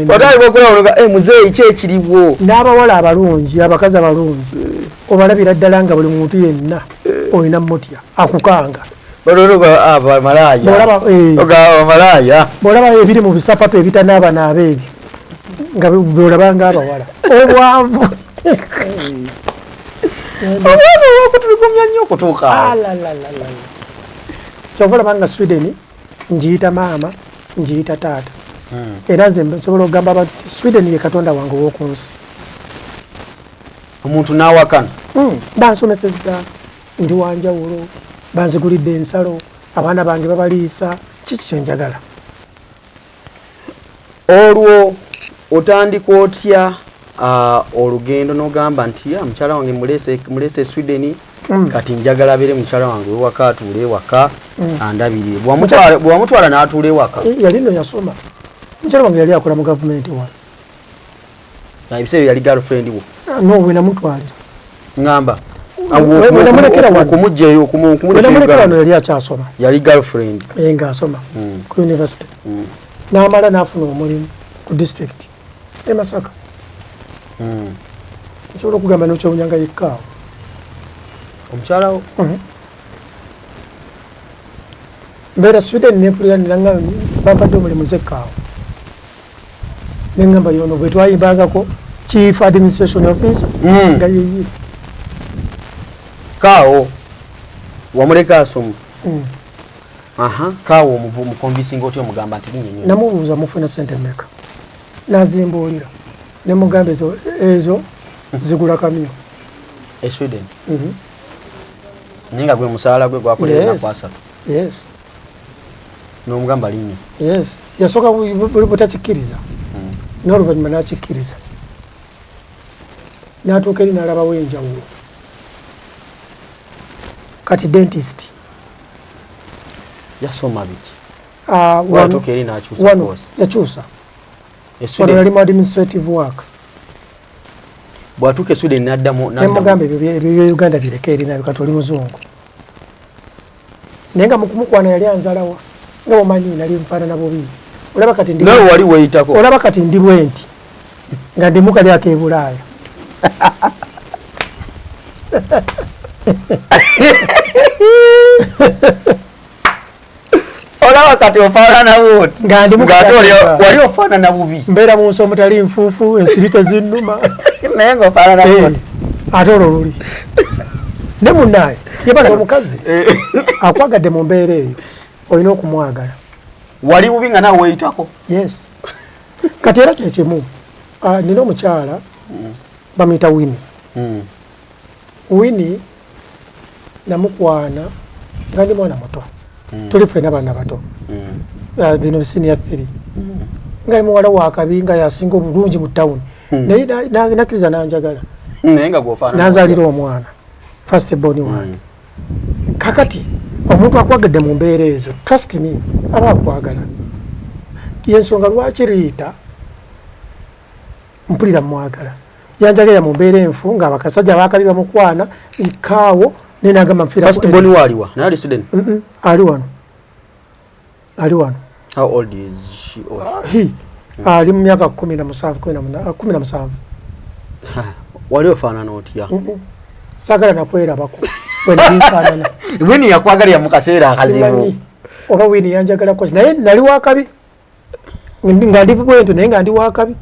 Otandika okulaba, muzeeyi, ki ekiriwo? N'abawala abalungi, abakazi abalungi, obalabira ddala nga buli muntu yenna olina mutya, akukanga. Bamalaaya. Bw'olaba, Bamalaaya. Bw'olaba ebiri mu bisapato ebitanaaba naaba ebyo. Nga bwolabanga abawala obwavu. Obwavu obwakutulugunya nnyo okutuuka awo. Kyova olaba nga Sweden ngiyita maama, ngiyita taata. Era nze nsobola okugamba abantu nti Sweden ye katonda wange ow'oku nsi. Omuntu n'awakana. Bansomesezza, ndi wanjawulo, banzigulidde ensalo, abaana bange babaliisa, kiki kye njagala? Olwo otandika otya olugendo n'ogamba nti mukyala wange muleese Sweden, kati njagala abeere mukyala wange ow'ewaka, atuule ewaka, andabirire. Bwe wamutwala n'atuula ewaka? Yali nno yasoma. Mukyala wange yali akola mu gavumenti wano. Ebiseera yali girlfriend wo? No, we namutwalira. Ngamba. We namulekera wano. Okumuggyayo, We namulekera wano yali akyasoma. Yali girlfriend. Ng'asoma ku university. N'amala n'afuna omulimu ku district e Masaka. Nsobola okugamba n'okyewunya nga yekka awo. Omukyala wo? Mbeera Sweden nempulira nanga bampadde omulimu nzekka awo. Nengamba yono bwe twayimbangako chief administration officer nga yeye. Kaawo wamuleka asoma. Kaawo omukonvisinga otya omugamba nti linnya nnyo? Namubuuza mufuna ssente mmeka? N'azimbuulira. Ne mugamba ezo zigula kamyu. E Sweden? Naye nga gwe musaala gwe gwakolera ennaku asatu. Yes. N'omugamba linnya. Yes. Yasooka butakikkiriza. N'oluvannyuma n'akikkiriza. N'atuuka eri n'alabawo enjawulo. Kati dentist. Yasoma biki? Watuuka eri n'akyusa course. Yakyusa. Wano yali mu administrative work. Bw'atuuka e Sweden n'addamu. Ne mugamba ebyo bya Uganda bireke eri nabyo kati oli muzungu. Naye nga mu kumukwana yali anzalawa. Nga bw'omanyi nali nfaanana bubi. Olaba kati ndi Nawe wali weeyitako. Olaba kati ndi bwe nti. Nga ndi mu kali ak'e Bulaaya. Olaba kati ofaanana bw'oti. Nga ndi mu Ng'ate kali wali ofaanana bubi. Mbeera mu nsi omutali nfuufu, ensiri tezinnuma. Naye ng'ofaanana bw'oti. Ate olwo luli. Ne munnaaye, yebala omukazi akwagadde mu mbeera eyo, olina okumwagala. Wali bubi nga naawe weeyitako? Yes. Kati era kye kimu. Nina omukyala bamuyita Winnie. Winnie namukwana nga ndi mwana muto. Tuli ffenna baana bato. Bino senior 3. Nga ndi muwala wa kabi nga yasinga obulungi mu town. Naye nakkiriza n'anjagala. Naye nga gw'ofaanana. N'anzaalira omwana. First born wange. Kakati omuntu akwagadde mu mbeera ezo, trust me, aba akwagala. Yensonga lwaki Rita mpulira mwagala. Yanjagalira mu mbeera enfu nga abakasajja abakabi bamukwana ikaawo naye n'agamba nfiira First born waliwa? Naye ali Sweden? Ali wano. Ali wano. How old is she? He ali mu myaka 17, 17. Wali ofaanana otya? Saagala nakwerabako. Bwe nali nfaanana. Winnie yakwagalira mu kaseera akazibu. Simanyi. Oba Winnie yanjagalako. Naye nali wakabi. Nga ndi bwento naye nga ndi wakabi.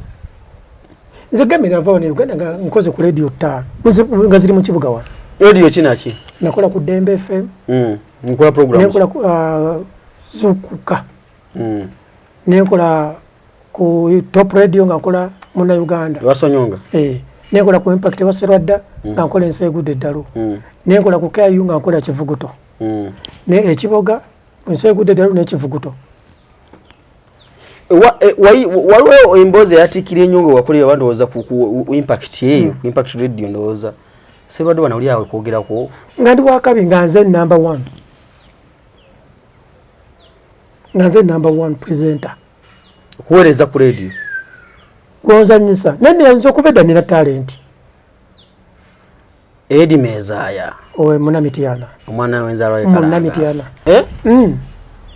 Nze gambe nava wano e Uganda nga nkoze ku radio 5. Nga ziri mu kibuga wano. Radio ki naki? Nakola ku Dembe FM. Nkola programs. Nenkola ku Zukuka. Nenkola ku Top Radio nga nkola muna Uganda. Wasonyonga? Nenkola ku Impact wa Serwadda nga nkola ensi egudde eddalu. Nenkola ku KU nga nkola kivuguto. Ne ekiboga ensi egudde eddalu n'ekivuguto. Waliwo emboozi eyatiikira ennyo nga wakolera oba ndowooza ku Impact eyo, ku Impact Radio ndowooza. Serwadda wano oli awo kwogerako. Nga ndi wakabi nga nze number 1. Nga nze number 1 presenter. Okuweereza ku radio. Gwonzannyisa. Naye nze okuva edda nina talent. Eddie Mezaya. Owe Munamitiana. Omwana w'enzaalwa y'e Kalanga. Munamitiana.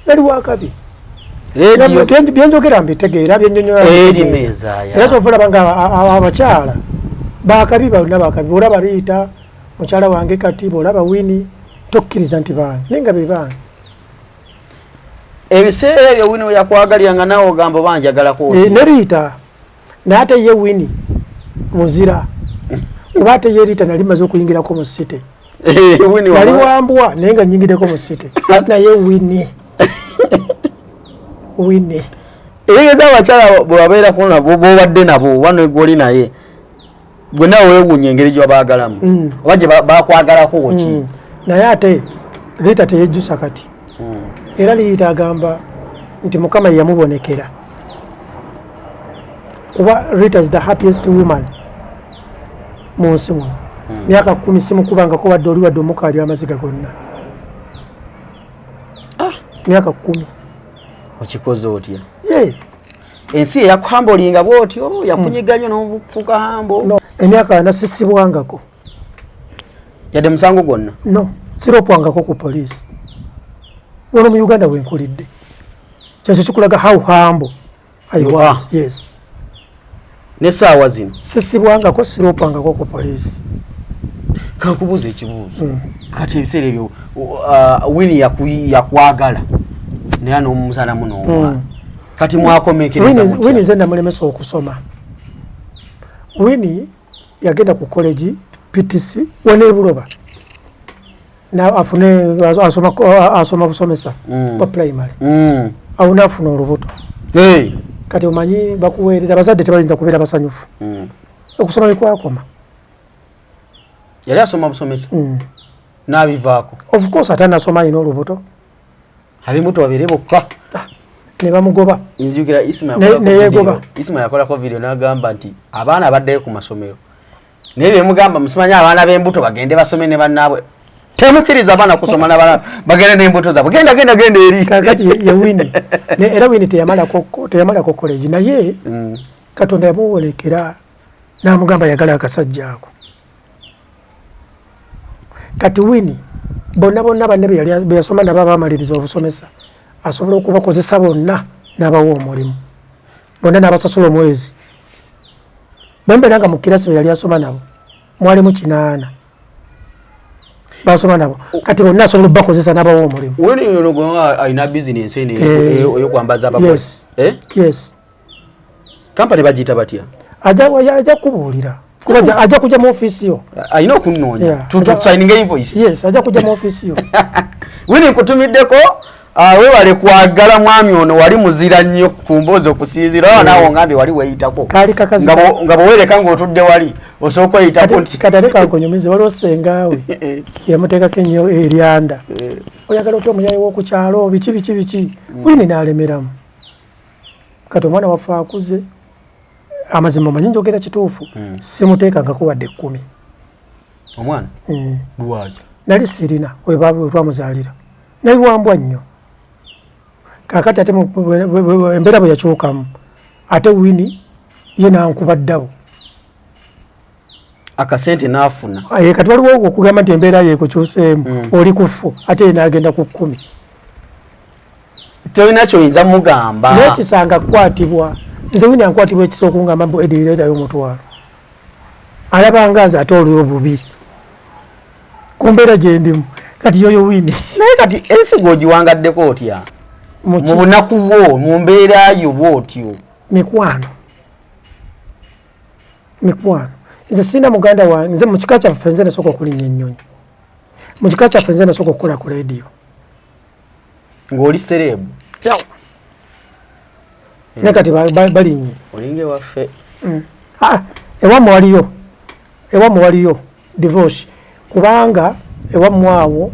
Nali wakabi. Radio. Byenjogera mbitegeera, byennyonnyola Eddie mbitegeera. Mezaya. Era ky'ova olaba nga abakyala bakabi bonna bakabi. Bw'olaba Rita, mukyala wange kati, bw'olaba Winnie, tokkiriza nti baange. Naye nga be baange. Ebiseera ebyo Winnie we yakwagalira nga naawe ogamba oba njagalako Ne Rita. Naye ate ye Winnie muzira, kuba ate ye Rita nali maze okuyingirako mu city. Winnie Nali wambwa naye nga nyingireko mu city, naye Winnie, Winnie. Eregeza abakyala bwe babeerako nabo, bobadde nabo oba negwoli naye, gwe nawe weewuunya engeri gye babaagalamu oba gye bakwagalako ki. Naye ate Rita teyejjusa kati. Era Rita agamba nti Mukama ye yamubonekera, kuba Rita is the happiest woman mu nsi muno. Myaka 10 simukubangako wadde oli wadde omukaali amaziga gonna, myaka 10. Okikoze otya? Ye. Ensi eyakuhambolinga bwotyo, yakunyiga nnyo n'ofuuka humble? No, emyaka 40 sisibwangako. Yadde musango gwonna? No, siropwangako ku poliisi wano mu Uganda wenkulidde. Kyekyo kikulaga how humble I You was. are. Yes. N'essaawa zino? Sisibwangako, siropwangako ku poliisi. Kankubuuza ekibuuzo. Kati ebiseera ebyo Winnie yakwagala naye n'omuzalamu n'omwana. Kati mwakomekereza Winnie mutya? Nze namulemesa okusoma. Winnie yagenda ku college PTC wano ebuloba, afune asoma busomesa bwa primary. Awo naafuna olubuto. Hey. Kati omanyi bakuweerera, abazadde tebayinza kubeera basanyufu. Okusoma byekwakoma. Yali asoma busomesa n'abivaako? Of course, ate anasoma alina olubuto. Ab'embuto babiri bokka. Ne bamugoba. Nzijukira Isma Neyegoba. Isma yakolako video n'agamba nti abaana baddayo ku masomero, naye byemugamba musimanyi abaana b'embuto bagende basome ne bannaabwe, temukkiriza abaana kusoma nabaana bagende n'embuto zaabwe, genda genda genda eri. Kakati ye Winnie. Era Winnie teyamalako college, naye Katonda yamuwolekera n'amugamba yagala akasajja ako. Kati Winnie bonna bonna banne be yasoma nabo abamaliriza obusomesa asobola okubakozesa bonna n'abawa omulimu, bonna n'abasasula omwezi. Bwembeera nga mu kirasi be yali asoma nabo mwalimu 8 basoma nabo, kati bonna asobola okubakozesa n'abawa omulimu. Winnie ono gwe alina bizinensi eno eyokwambaza abagole? Yes. Eh? Yes. Kampani bagiyita batya? Ajja kubuulira kuba ajja kujja mu ofiisi yo. Alina okunnoonya. Tusayininga invoice. Yes, ajja kujja mu ofiisi yo. Winnie, nkutumiddeko. Weewale kwagala mwami ono, wali muzira nnyo ku mboozi okusinziira mm. Naawe ongambye wali weeyitako. Kaali kakazi. Nga bweweereka ng'otudde wali osooka okweyitako nti Kati ate kankunyumize, waliwo sengaawe yamuteekako ennyo eryanda, oyagala otya omuyayi w'oku kyalo, biki biki biki. Winnie n'alemeramu. Kati omwana waffe akuze, amazima omanyi njogera kituufu, simuteekangako wadde 10. Omwana? Mm. Lwaki? Nali sirina wetwamuzaalira, nali wambwa nnyo. Kakati ate embeera bwe yakyukamu, ate Winnie ye nankuba ddabo. Akasente n'afuna. Kati waliwo okugamba nti embeera yekukyuseemu, oli kufu ate ye n'agenda ku 10. Tolina kyoyinza mugamba. Nekisanga kukwatibwa nze Winnie ankwatibwa ekisa okungamba mbu edireetayo omutwalo, alabanga nze ate oli obubi ku mbeera gyendimu. Kati yoyo Winnie. Naye kati ensi gweogiwangaddeko otya mu bunaku bwo, mu mbeera yo bwotyo? Mikwano, mikwano. Nze sirina muganda wange. Nze mu kika kyaffe nze nasooka okulinnya ennyonyi, mu kika kyaffe nze nasooka okukola ku rediyo. Ng'oli celeb. Naye kati balinnye. Olinga ewaffe. Ah, ewammwe waliyo, ewammwe waliyo divorce, kubanga ewammwe awo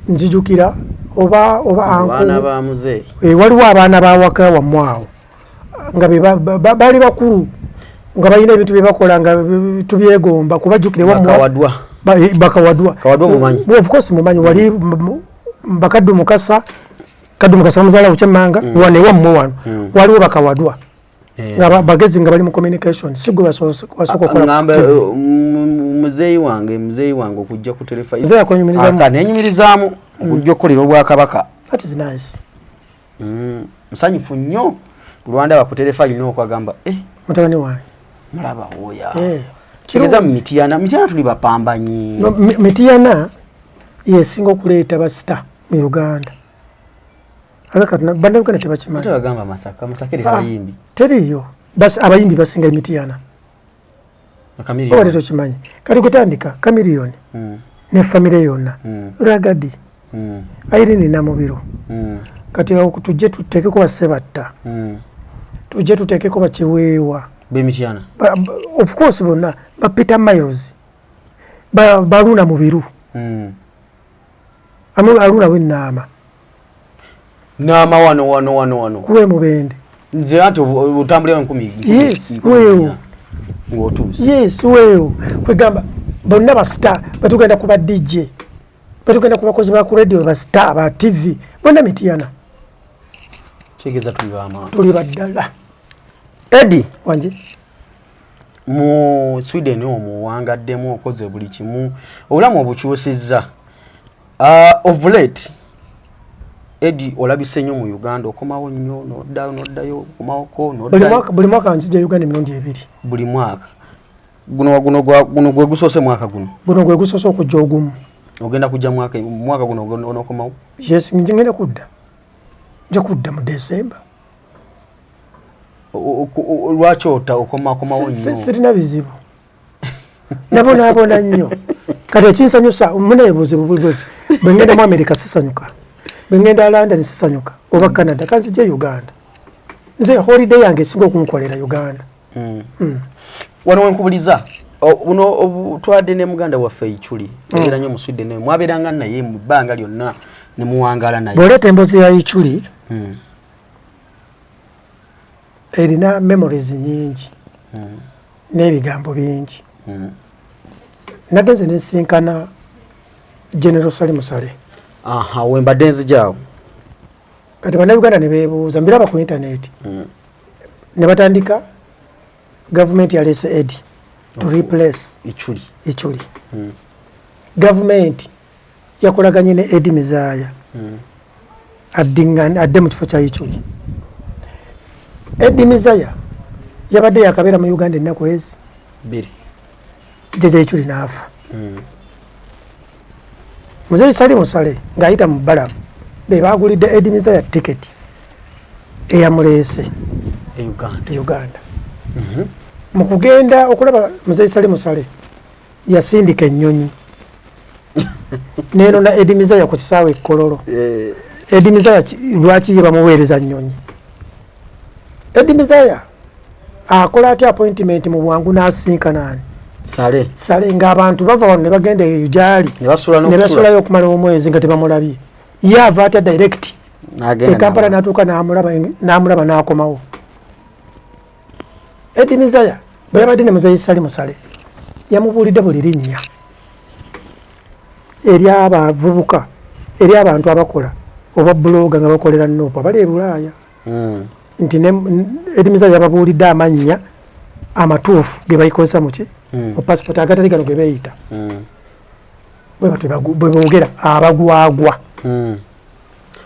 nzijukira oba abaana uncle ba muzeeyi. Waliwo abaana bawaka wammwe awo nga baali bakulu nga balina ebintu byebakola nga tubyegomba, kubajjukira ewammwe. Bakawadwa. Bakawadwa. Kawadwa mumanyi? Well, of course mumanyi. Wali bakaddu mukasa, kaddu mukasa bamuzaala kukyemmanga wano ewammwe wano waliwo bakawadwa nga bagezi nga bali mu communication, si gwe wasooka okukola. Ngamba muzeeyi wange okujja ku telefa. Muzeeyi akwenyumirizaamu? Nenyumirizaamu okujja okukolera obwakabaka. That is nice. Musanyufu nnyo lwandaba ku terefayina okwagamba eh, mutabani wange. Mulaba oya. Kirungi. Kigeza mu Mityana, Mityana tuli bapambanyi. No, Mityana yesinga okuleeta ba star mu Uganda. Ate kati bannayuganda tebakimanyi. Ate bagamba Masaka, Masaka eri Ah. abayimbi. Teriiyo. Bas abayimbi basinga emitiyana. Oba tokimanyi. Kati kutandika Chameleone ne famire yonna. Ragga Dee. Irene Namubiru. Kati awo tujje tuteekeko Basebatta. Tujje tuteekeko Bakiweewa. B'emityana. Of course bonna ba Peter Miles. Baluna Mubiru. Aluna w'ennaama. Naama wano wano wano wano. Kuwe Mubende. Nze anti otambulira 1000. Yes, weewo. Ng'otuuse. Yes, weewo. Kwegamba bonna ba star batugenda kuba DJ. Batugenda ku bakozi ba ku radio, ba star ba TV. Bonna Mityana. Kitegeeza tuli b'amaanyi. Tuli baddala. Eddie. Wanje. Mu Sweden omwo owangaddemu, okoze buli kimu, obulamu obukyusizza. Of late Eddie olabise nnyo mu Uganda, okomawo nnyo n'oddayo n'oddayo okomawoko n'oddayo. Buli mwaka nzija Uganda emirundi 2. Buli mwaka. Guno gwe gusoose mwaka guno. Guno gwe gusoose okujja ogumu. Ogenda kujja mwaka guno onookomawo? Yes, ngenda kudda. Nja kudda mu December. Lwaki ota okomakomawo nnyo? Sirina bizibu. Nabonaabona nnyo. Kati ekinsanyusa munaye buzibu buli bweki. Bwe ngenda mu America sisanyuka. Bwe ngenda London sisanyuka oba Canada, kanzije Uganda. Nze holiday yange esinga okunkolera Uganda. Wano wenkubuliza buno twadde ne muganda waffe Ichuli. Abeera nnyo mu Sweden, mwabeeranga naye mu bbanga lyonna ne muwangaala naye. Bw'oleeta emboozi ya Ichuli erina memories nnyingi n'ebigambo bingi. Nagenze nensinkana General Salim Saleh. Aha, wembadde nzijaawo. Kati bannayuganda ne beebuuza, mbiraba ku internet. Ne batandika gavumenti yaleese Eddie to replace Ichuli. Ichuli. Gavumenti yakolaganye ne Eddie Mezaya. Adde mu kifo kya Ichuli. Eddie Mezaya yabadde yakabeera mu Uganda ennaku ezi 2. Jjajja Ichuli n'afa. Muzeeyi Salim Saleh ng'ayita mu Balamu be baagulidde Eddie Mezaya tiketi eyamuleese e Uganda. E Uganda. Mu kugenda okulaba Muzeeyi Salim Saleh yasindika ennyonyi neenona Eddie Mezaya ku kisaawe e Kololo. Eddie Mezaya lwaki ye bamuweereza nnyonyi? Eddie Mezaya akola atya appointment mu bwangu n'asinkana ani? Saleh. Saleh, ng'abantu bava wano ne bagenda eyo gy'ali. Ne basula Ne n'okusula. basulayo okumala omwezi nga tebamulabye. Ye ava atya direct N'agenda e Kampala n'amulaba. n'atuuka n'amulaba n'akomawo. Eddie Mezaya bwe yabadde ne Muzeeyi Salim Saleh yamubuulidde buli linnya ery'abavubuka, ery'abantu abakola oba blogger nga bakolera NUP abali e Bulaaya. Nti ne Eddie Mezaya yababuulidde amannya amatuufu ge bayikozesa mu ki? Mu passport agatali gano ge beeyita. Bwe batyo bwe boogera abagwagwa.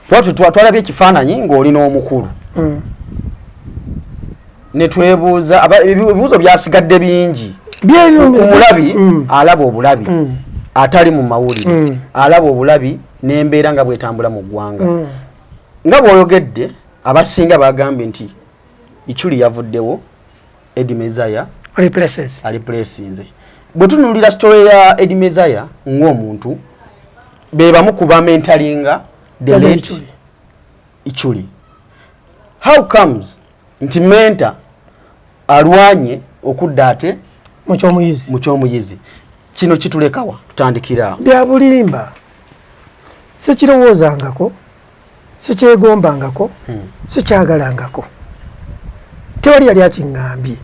Bwatyo twalabye ekifaananyi ng'oli n'omukulu. Ne twebuuza, ebibuuzo byasigadde bingi. Omulabi alaba obulabi atali mu mawulire, alaba obulabi n'embeera nga bwetambula mu ggwanga. Nga bw'oyogedde, abasinga bagambye nti Ichuli yavuddewo, Eddie Mezaya replaces. Aliplacinze. Bwe tunuulira story ya Eddie Mezaya ng'omuntu, be bamu ku bamentalinga the Yaza late Ichuli. Ichuli. How comes nti mentor alwanye okudda ate mu kyomuyizi? Mu kyomuyizi. Kino kitulekawa? Tutandikira awo. Bya bulimba. Sikirowoozangako, sikyegombangako, sikyagalangako. Tewali yali akiŋŋambye.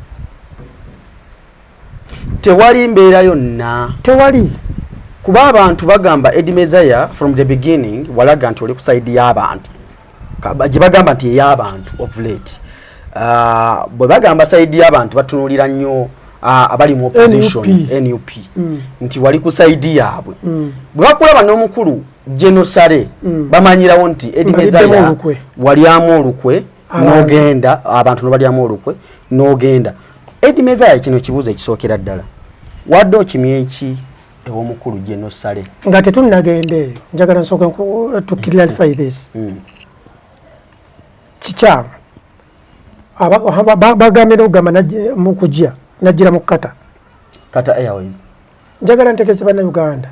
Tewali mbeera yonna. Tewali. Kuba abantu bagamba Eddie Mezaya from the beginning walaga nti oli ku side y'abantu. Gye bagamba nti ey'abantu of late. Bwe bagamba side y'abantu batunuulira nnyo abali mu opposition, NUP. NUP. Nti wali ku side yaabwe. Bwe bakulaba n'omukulu General Saleh, bamanyirawo nti Eddie Mbaliddemu Mezaya olukwe. walyamu olukwe, Abantu. n'ogenda, abantu n'obalyamu olukwe n'ogenda. Eddie Mezaya, kino kibuuzo ekisookera ddala, wadde okimye ki ew'omukulu General Saleh? Nga tetunnagenda eyo, njagala nsooke to clarify this. Kikyamu. Bagambye n'okugamba mu kujja najjira mu Qatar. Qatar Airways. Njagala ntegeeze Bannayuganda,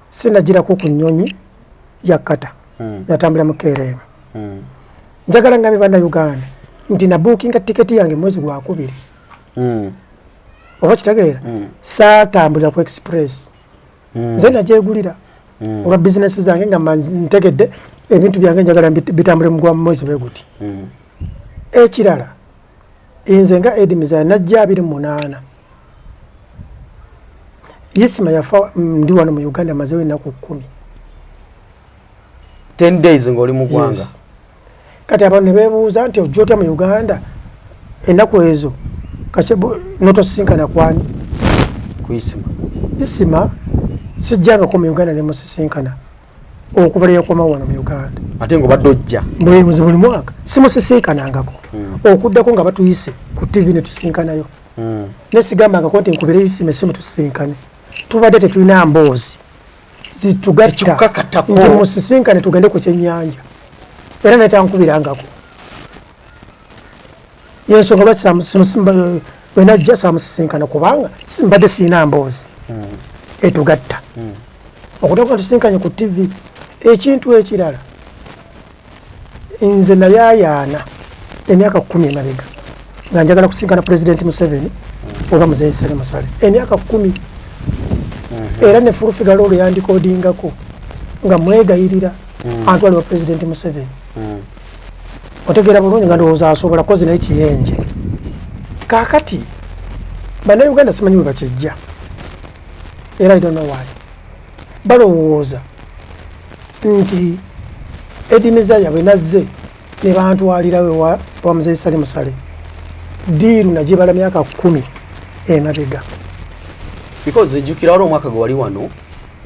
sinagirako ku nnyonyi ya Qatar, natambula mu KLM. Njagala ngambe Bannayuganda nti nabuukinga tiketi yange mwezi gwakubiri, oba kitegeera, saatambulira ku express, nze nagyegulira olwa bizinesi zange nga ntegedde ebintu byange, njagala bitambule mu gwa mwezi bwe guti. Ekirala, nze nga Eddie Mezaya najja 28, Isima yafa ndi wano mu Uganda, mazewo ennaku 10. 10 days ng'oli mu ggwanga? Yes. Kati abantu ne beebuuza nti ojja otya mu Uganda ennaku ezo notosisinkana kwani? Ku Isima. Isima sijjangako mu Uganda nemusisinkana okuva lwe yakoma wano mu Uganda. Ate ng'obadde ojja? Buli buli mwaka simusisinkanangako, okuddako nga batuyise ku TV ne tusinkanayo. Nesigambangako nti nkubire Isima essimu tusisinkane. Tubadde tetulina mboozi zitugatta Ekikukakatako. nti musisinkane tugende ku kyennyanja, era netankubirangako. Yensonga lwaki bwenajja samusisinkana, kubanga mbadde siina mboozi etugatta okutuuka nga tusinkanye ku TV. Ekintu ekirala, nze nayayaana emyaka 10 emabega nga njagala kusinkana Pulezidenti Museveni oba Muzeyi Salim Saleh, emyaka 10, era ne Full Figure olwo yandikodingako nga mwegayirira antwale wa Pulezidenti Museveni. Otegeera bulungi nga ndowooza asobola kozi naye kiyenje. Kaakati Bannayuganda simanyi bwe bakijja, era I don't know why balowooza nti Eddie Mezaya bwe nazze ne bantwalirawo wa Muzeyi Salim Saleh, deal nagibala myaka 10 emabega. Because jjukira wali omwaka gwe wali wano,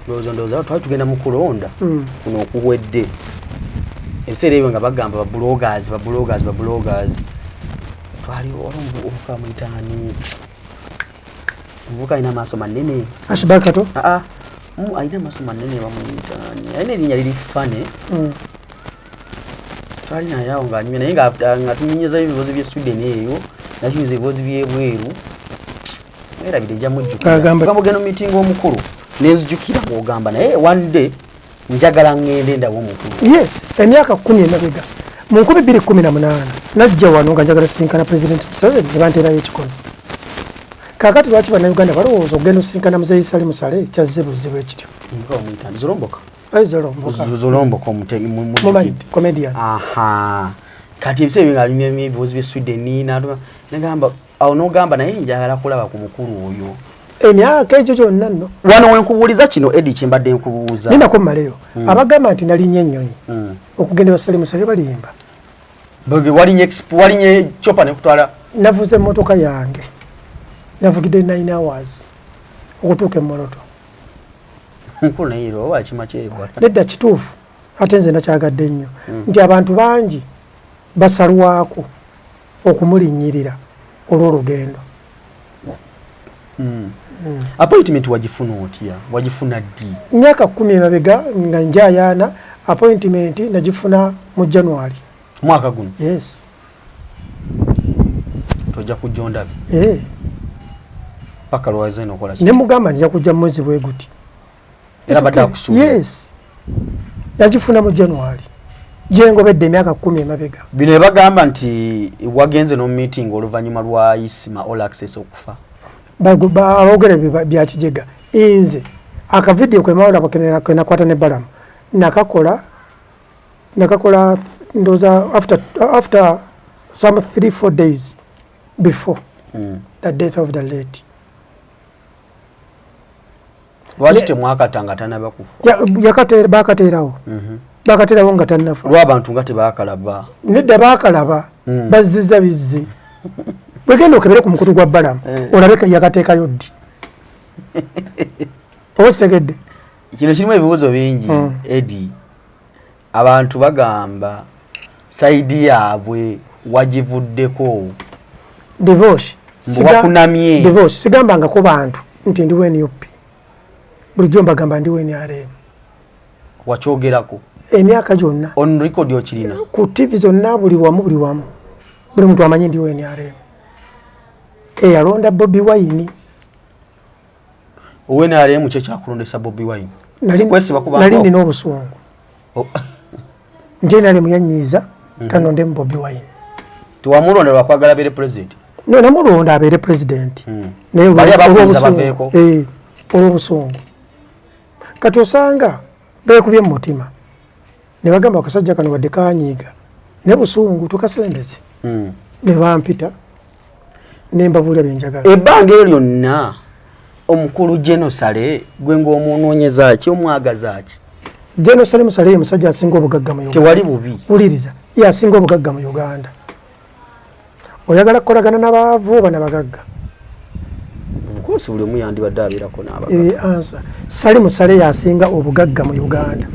ndowooza twali tugenda mu kulonda kuno okuwedde, ebiseera ebyo nga bagamba babloggers, babloggers, babloggers. Twali wali omuvubuka muyitaani, omuvubuka alina amaaso manene. Ashibakato. Aa, alina amaaso manene, bamuyitaani, alina erinnya liri fane. Twali naye awo ng'anyumya naye nga tunyonyozayo ebibuuzo by'e Sweden eyo, nakinyuza ebibuuzo by'ebweru. Mwerabire, nja mujjukira. Agamba- Gamba ogenda mu meeting omukulu, nenzijukira ng'ogamba naye one day njagala ŋŋende ndabe omukulu. Yes, emyaka 10 emabega mu 2018 najja wano nga njagala sisinkana President Museveni ne banteerayo ekikono. Kaakati lwaki Bannayuganda balowooza okugenda osisinkana Muzeyi Salim Saleh kyazze buzibu ekityo? Omuvubuka bamuyitaani, Zolomboka. Ayi Zolomboka. Zolomboka Mumanyi, comedian. Aha, kati ebiseera ebyo ng'alimya ebibuuzo by'e Sweden, nagamba awo n'ogamba naye njagala kulaba ku mukulu oyo. Emyaka egyo gyonna nno. Wano wenkubuuliza kino, Eddie, kyembadde nkubuuza. Nindako mmaleyo. Abagamba nti nalinnya ennyonyi okugenda ewa Salim Saleh balimba. Bwe walinye chopper nekutwala? Navuze emmotoka yange, navugidde 9 hours okutuuka e Moroto. Mukulu naye era oba akima kyewala. Nedda, kituufu, ate nze nakyagadde nnyo nti abantu bangi basalwako okumulinnyirira olw'olugendo. Appointment wagifuna otya? Wagifuna ddi? Myaka 10 emabega nga njayaana, appointment nagifuna mu January. Mwaka guno? Yes. Tojja kujja ondabe? Eh. Paka lwaze nokola ki? Ne mugamba nja kujja mu mwezi bwe guti. Era badde akusuubira? Yes, yagifuna mu January gyengobedde emyaka 10 emabega. Bino ebagamba nti wagenze no meeting oluvannyuma lwa Isima All Access okufa? Aboogera ebyo bya kijega. Nze akavidiyo kwemawulaba kenakwata ne Balamu nakakola ndowooza after some 3-4 days before the death of the late. Lwaki temwakata nga tanaba kufa? Bakateerawo, bakateerawo nga tannafa. Lw'abantu nga tebakalaba. Nedda, baakalaba. Bazziza bizzi. Bwegenda okebere ku mukutu gwa Balamu olabe yakateekayo ddi, oba kitegedde. Kino kirimu ebibuuzo bingi. Eddie, abantu bagamba side yaabwe wagivuddeko. Divorce. Mbu wakunamye. Divorce, sigambangako bantu nti ndi NUP. Bulijjo mbagamba ndi NRM. Wakyogerako? Emyaka gyonna. On record okirina? Ku TV zonna, buli wamu, buli wamu. Buli muntu amanyi ndi NRM eyalonda Bobi Wine. Owe NRM kye kyakulondesa Bobi Wine? Nali nina obusungu. Oh. Nti NRM yanyiiza, kanondemu Bobi Wine. Tiwamulonda lwakwagala abeere president? No, namulonda abeere president. Naye Bali abakunza baveeko. Olw'obusungu. Kati osanga beekubye mu mutima ne bagamba, akasajja kano wadde kanyiiga ne busungu, tukasembeze. Ne bampita ne mbabuulira byenjagala. Ebbanga eryo lyonna, omukulu General Saleh gwe ng'omunoonyeza ki, omwagaza ki? General Salim Saleh ye musajja asinga obugagga mu Uganda. Tewali bubi. Wuliriza, ye asinga obugagga mu Uganda. Oyagala kukolagana n'abaavu oba n'abagagga? Of course, buli omu yandibadde abeerako n'abagagga. Answer, Salim Saleh yasinga obugagga mu Uganda.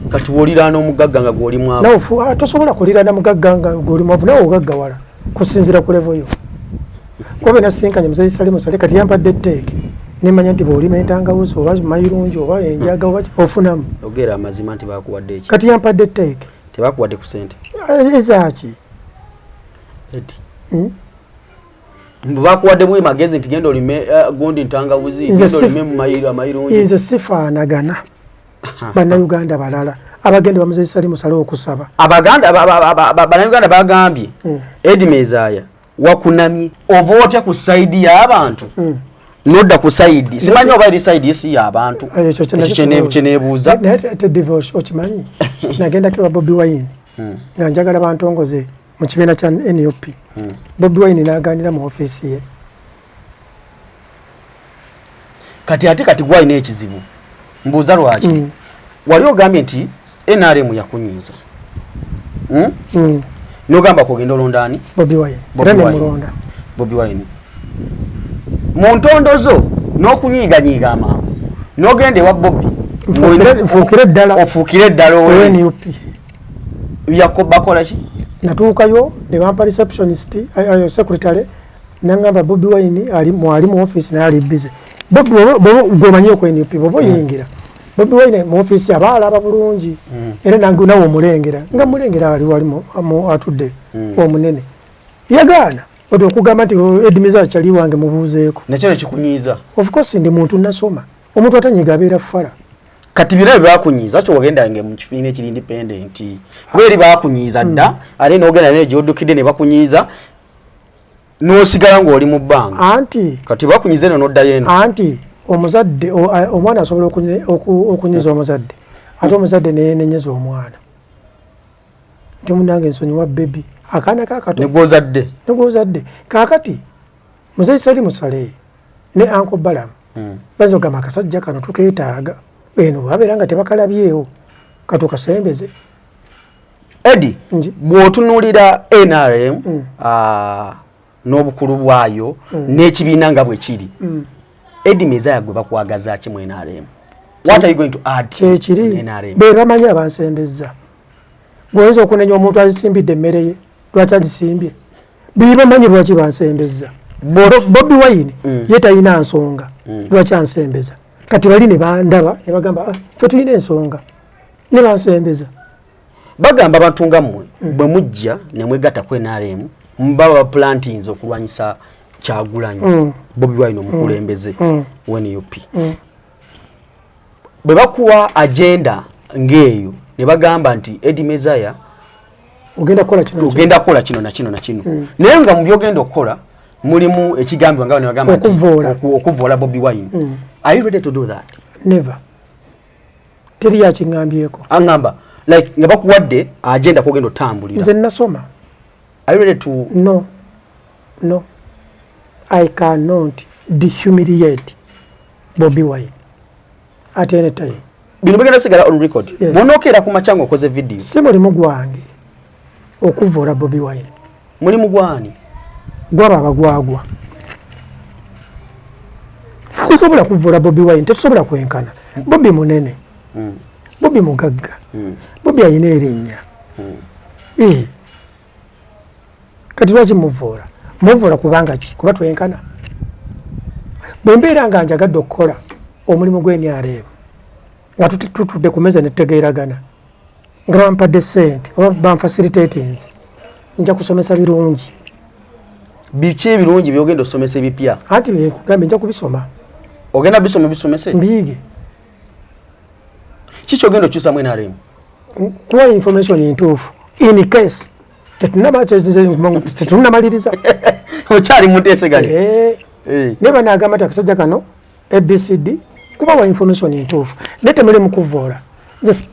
Kati w'oliraana omugagga nga gw'oli mwavu? Nawe tosobola kuliraana mugagga nga gw'oli mwavu, nawe ogaggawala kusinziira ku level yo. Kuba nasinkanye muzeeyi Salim Saleh, kati yampadde etteeke, nemanya nti bw'olima entangawuzi oba mayirungi oba enjaga oba ofunamu. Ogera amazima nti bakuwadde eki? Kati yampadde etteeke. Tebakuwadde ku sente? Ezaaki? Edi. Mbu bakuwadde bwi magezi nti genda olime gundi ntangawuzi, Nze genda olime mu amayirungi. Nze sifaanagana Bannayuganda balala abagenda bamuzeeyi Salim Saleh okusaba. Abaganda Bannayuganda bagambye, Eddie Mezaya wakunamye, ova otya ku side y'abantu nodda ku side, simanyi oba eri side esi y'abantu? Ekyo Ekyo kyeneebuuza. Naye te divorce okimanyi, nagendako ewa Bobi Wine nga njagala bantongoze mu kibiina kya NUP. Bobi Wine n'aganira mu ofiisi ye. Kati ate kati gwalina ekizibu, mbuuza lwaki wali ogambye nti NRM yakunyiiza? Mm. Nogamba kugenda olonda ani? Bobi Wine. Bobi Era Wine. nemulonda. Bobi Wine mu ntondo zo n'okunyiiganyiiga amangu n'ogenda ewa Bobi. Nfuukire ddala. Ofuukire ddala owe owe NUP. Bakola ki? Natuukayo ne bampa receptionist, secretary, nangamba Bobi Wine ali mwali mu office naye ali busy. Bobi gwomanyi oku NUP, bwoba oyingira Bobi Wine mu office aba alaba bulungi, era nange nawe omulengera nga mulengera ali wali atudde omunene. Yagaana oti okugamba nti Eddie Mezaya kyali wange mubuuzeeko. Nakyo nekikunyiiza? Of course, ndi muntu nasoma, omuntu atanyiga abeera fala. Kati bira byakunyiiza, lwaki wagendange mu kibiina ekiri independent? Kuba eri bakunyiiza dda, ate n'ogenda naye gyoddukidde ne bakunyiiza n'osigala ng'oli mu bbanga. Anti Kati bakunyiiza eno n'oddayo eno. Anti omuzadde omwana asobola okunyiza omuzadde, ate omuzadde neyenenyeza omwana nti munange nsonyiwa baby, akaana kakato. Ne gw'ozadde. Negwozadde. Kakati muzeeyi Salim Saleh ne Uncle Balaam bayinza okugamba akasajja kano tukeetaaga eno, babeera nga tebakalabyewo, katukasembeze. Eddie, Nji. bw'otunuulira NRM n'obukulu bwayo n'ekibiina nga bwe kiri, Eddie Mezaya gwe bakwagaza ki mu NRM? What are you going to add Kyekiri in NRM? Be bamanyi abansembeza. Gweoyinza okunenya omuntu azisimbidde emmere ye lwaki agisimbye? Bibamanyi lwaki bansembeza. Bobi Wine ye talina nsonga lwaki ansembeza. Kati bali ne bandaba ne bagamba, "Ah, ffe tulina ensonga," ne bansembeza. Bagamba abantu nga mmwe bwe mujja ne mwegatta ku NRM, mubaba baplantinze okulwanyisa Kyagulanyi Bobi Wine, omukulembeze wa NUP. Bwe bakuwa agenda ng'eyo ne bagamba nti Eddie Mezaya ogenda kukola kino na kino. Ogenda kukola kino na kino na kino, naye nga mu byogenda okukola mulimu ekigambibwa nga bano bagamba nti Okuvvoola. Okuvvoola Bobi Wine. Are you ready to do that? Never, teri yakiŋŋambyeko. Aŋŋamba like nga bakuwadde agenda kwogenda otambulira. Nze nasoma. Are you ready to No, no, I cannot dehumiliate Bobi Wine at any time. Bino bigenda sigala on record. Yes. Bw'onookeera ku makya ng'okoze video. Si mulimu gwange okuvvoola Bobi Wine. Mulimu gwani? Gwaba abagwagwa. Sisobola kuvvoola Bobi Wine, tetusobola kwenkana. Bobi munene, Bobi mugagga, Bobi ayina erinnya. Eh. Kati lwaki muvvoola? Muvvoola kubanga ki? Kuba twenkana? Bwe mbeera nga njagadde okukola omulimu gw'NRM nga tutudde ku meza netutegeeragana, nga bampadde sente oba banfacilitatinze, nja kusomesa birungi. Biki ebirungi byogenda osomesa ebipya? Anti byenkugambye, nja kubisoma. Ogenda bisoma bisomese? Mbiyige. Kiki ogenda okyusamu NRM? Kuwa information entuufu in case tetunamaliriza. Okyali mu nteeseganya. Eh. Eh. Naye banagamba nti akasajja kano ABCD, kubawa information entuufu, naye temuli mukuvoola. Nze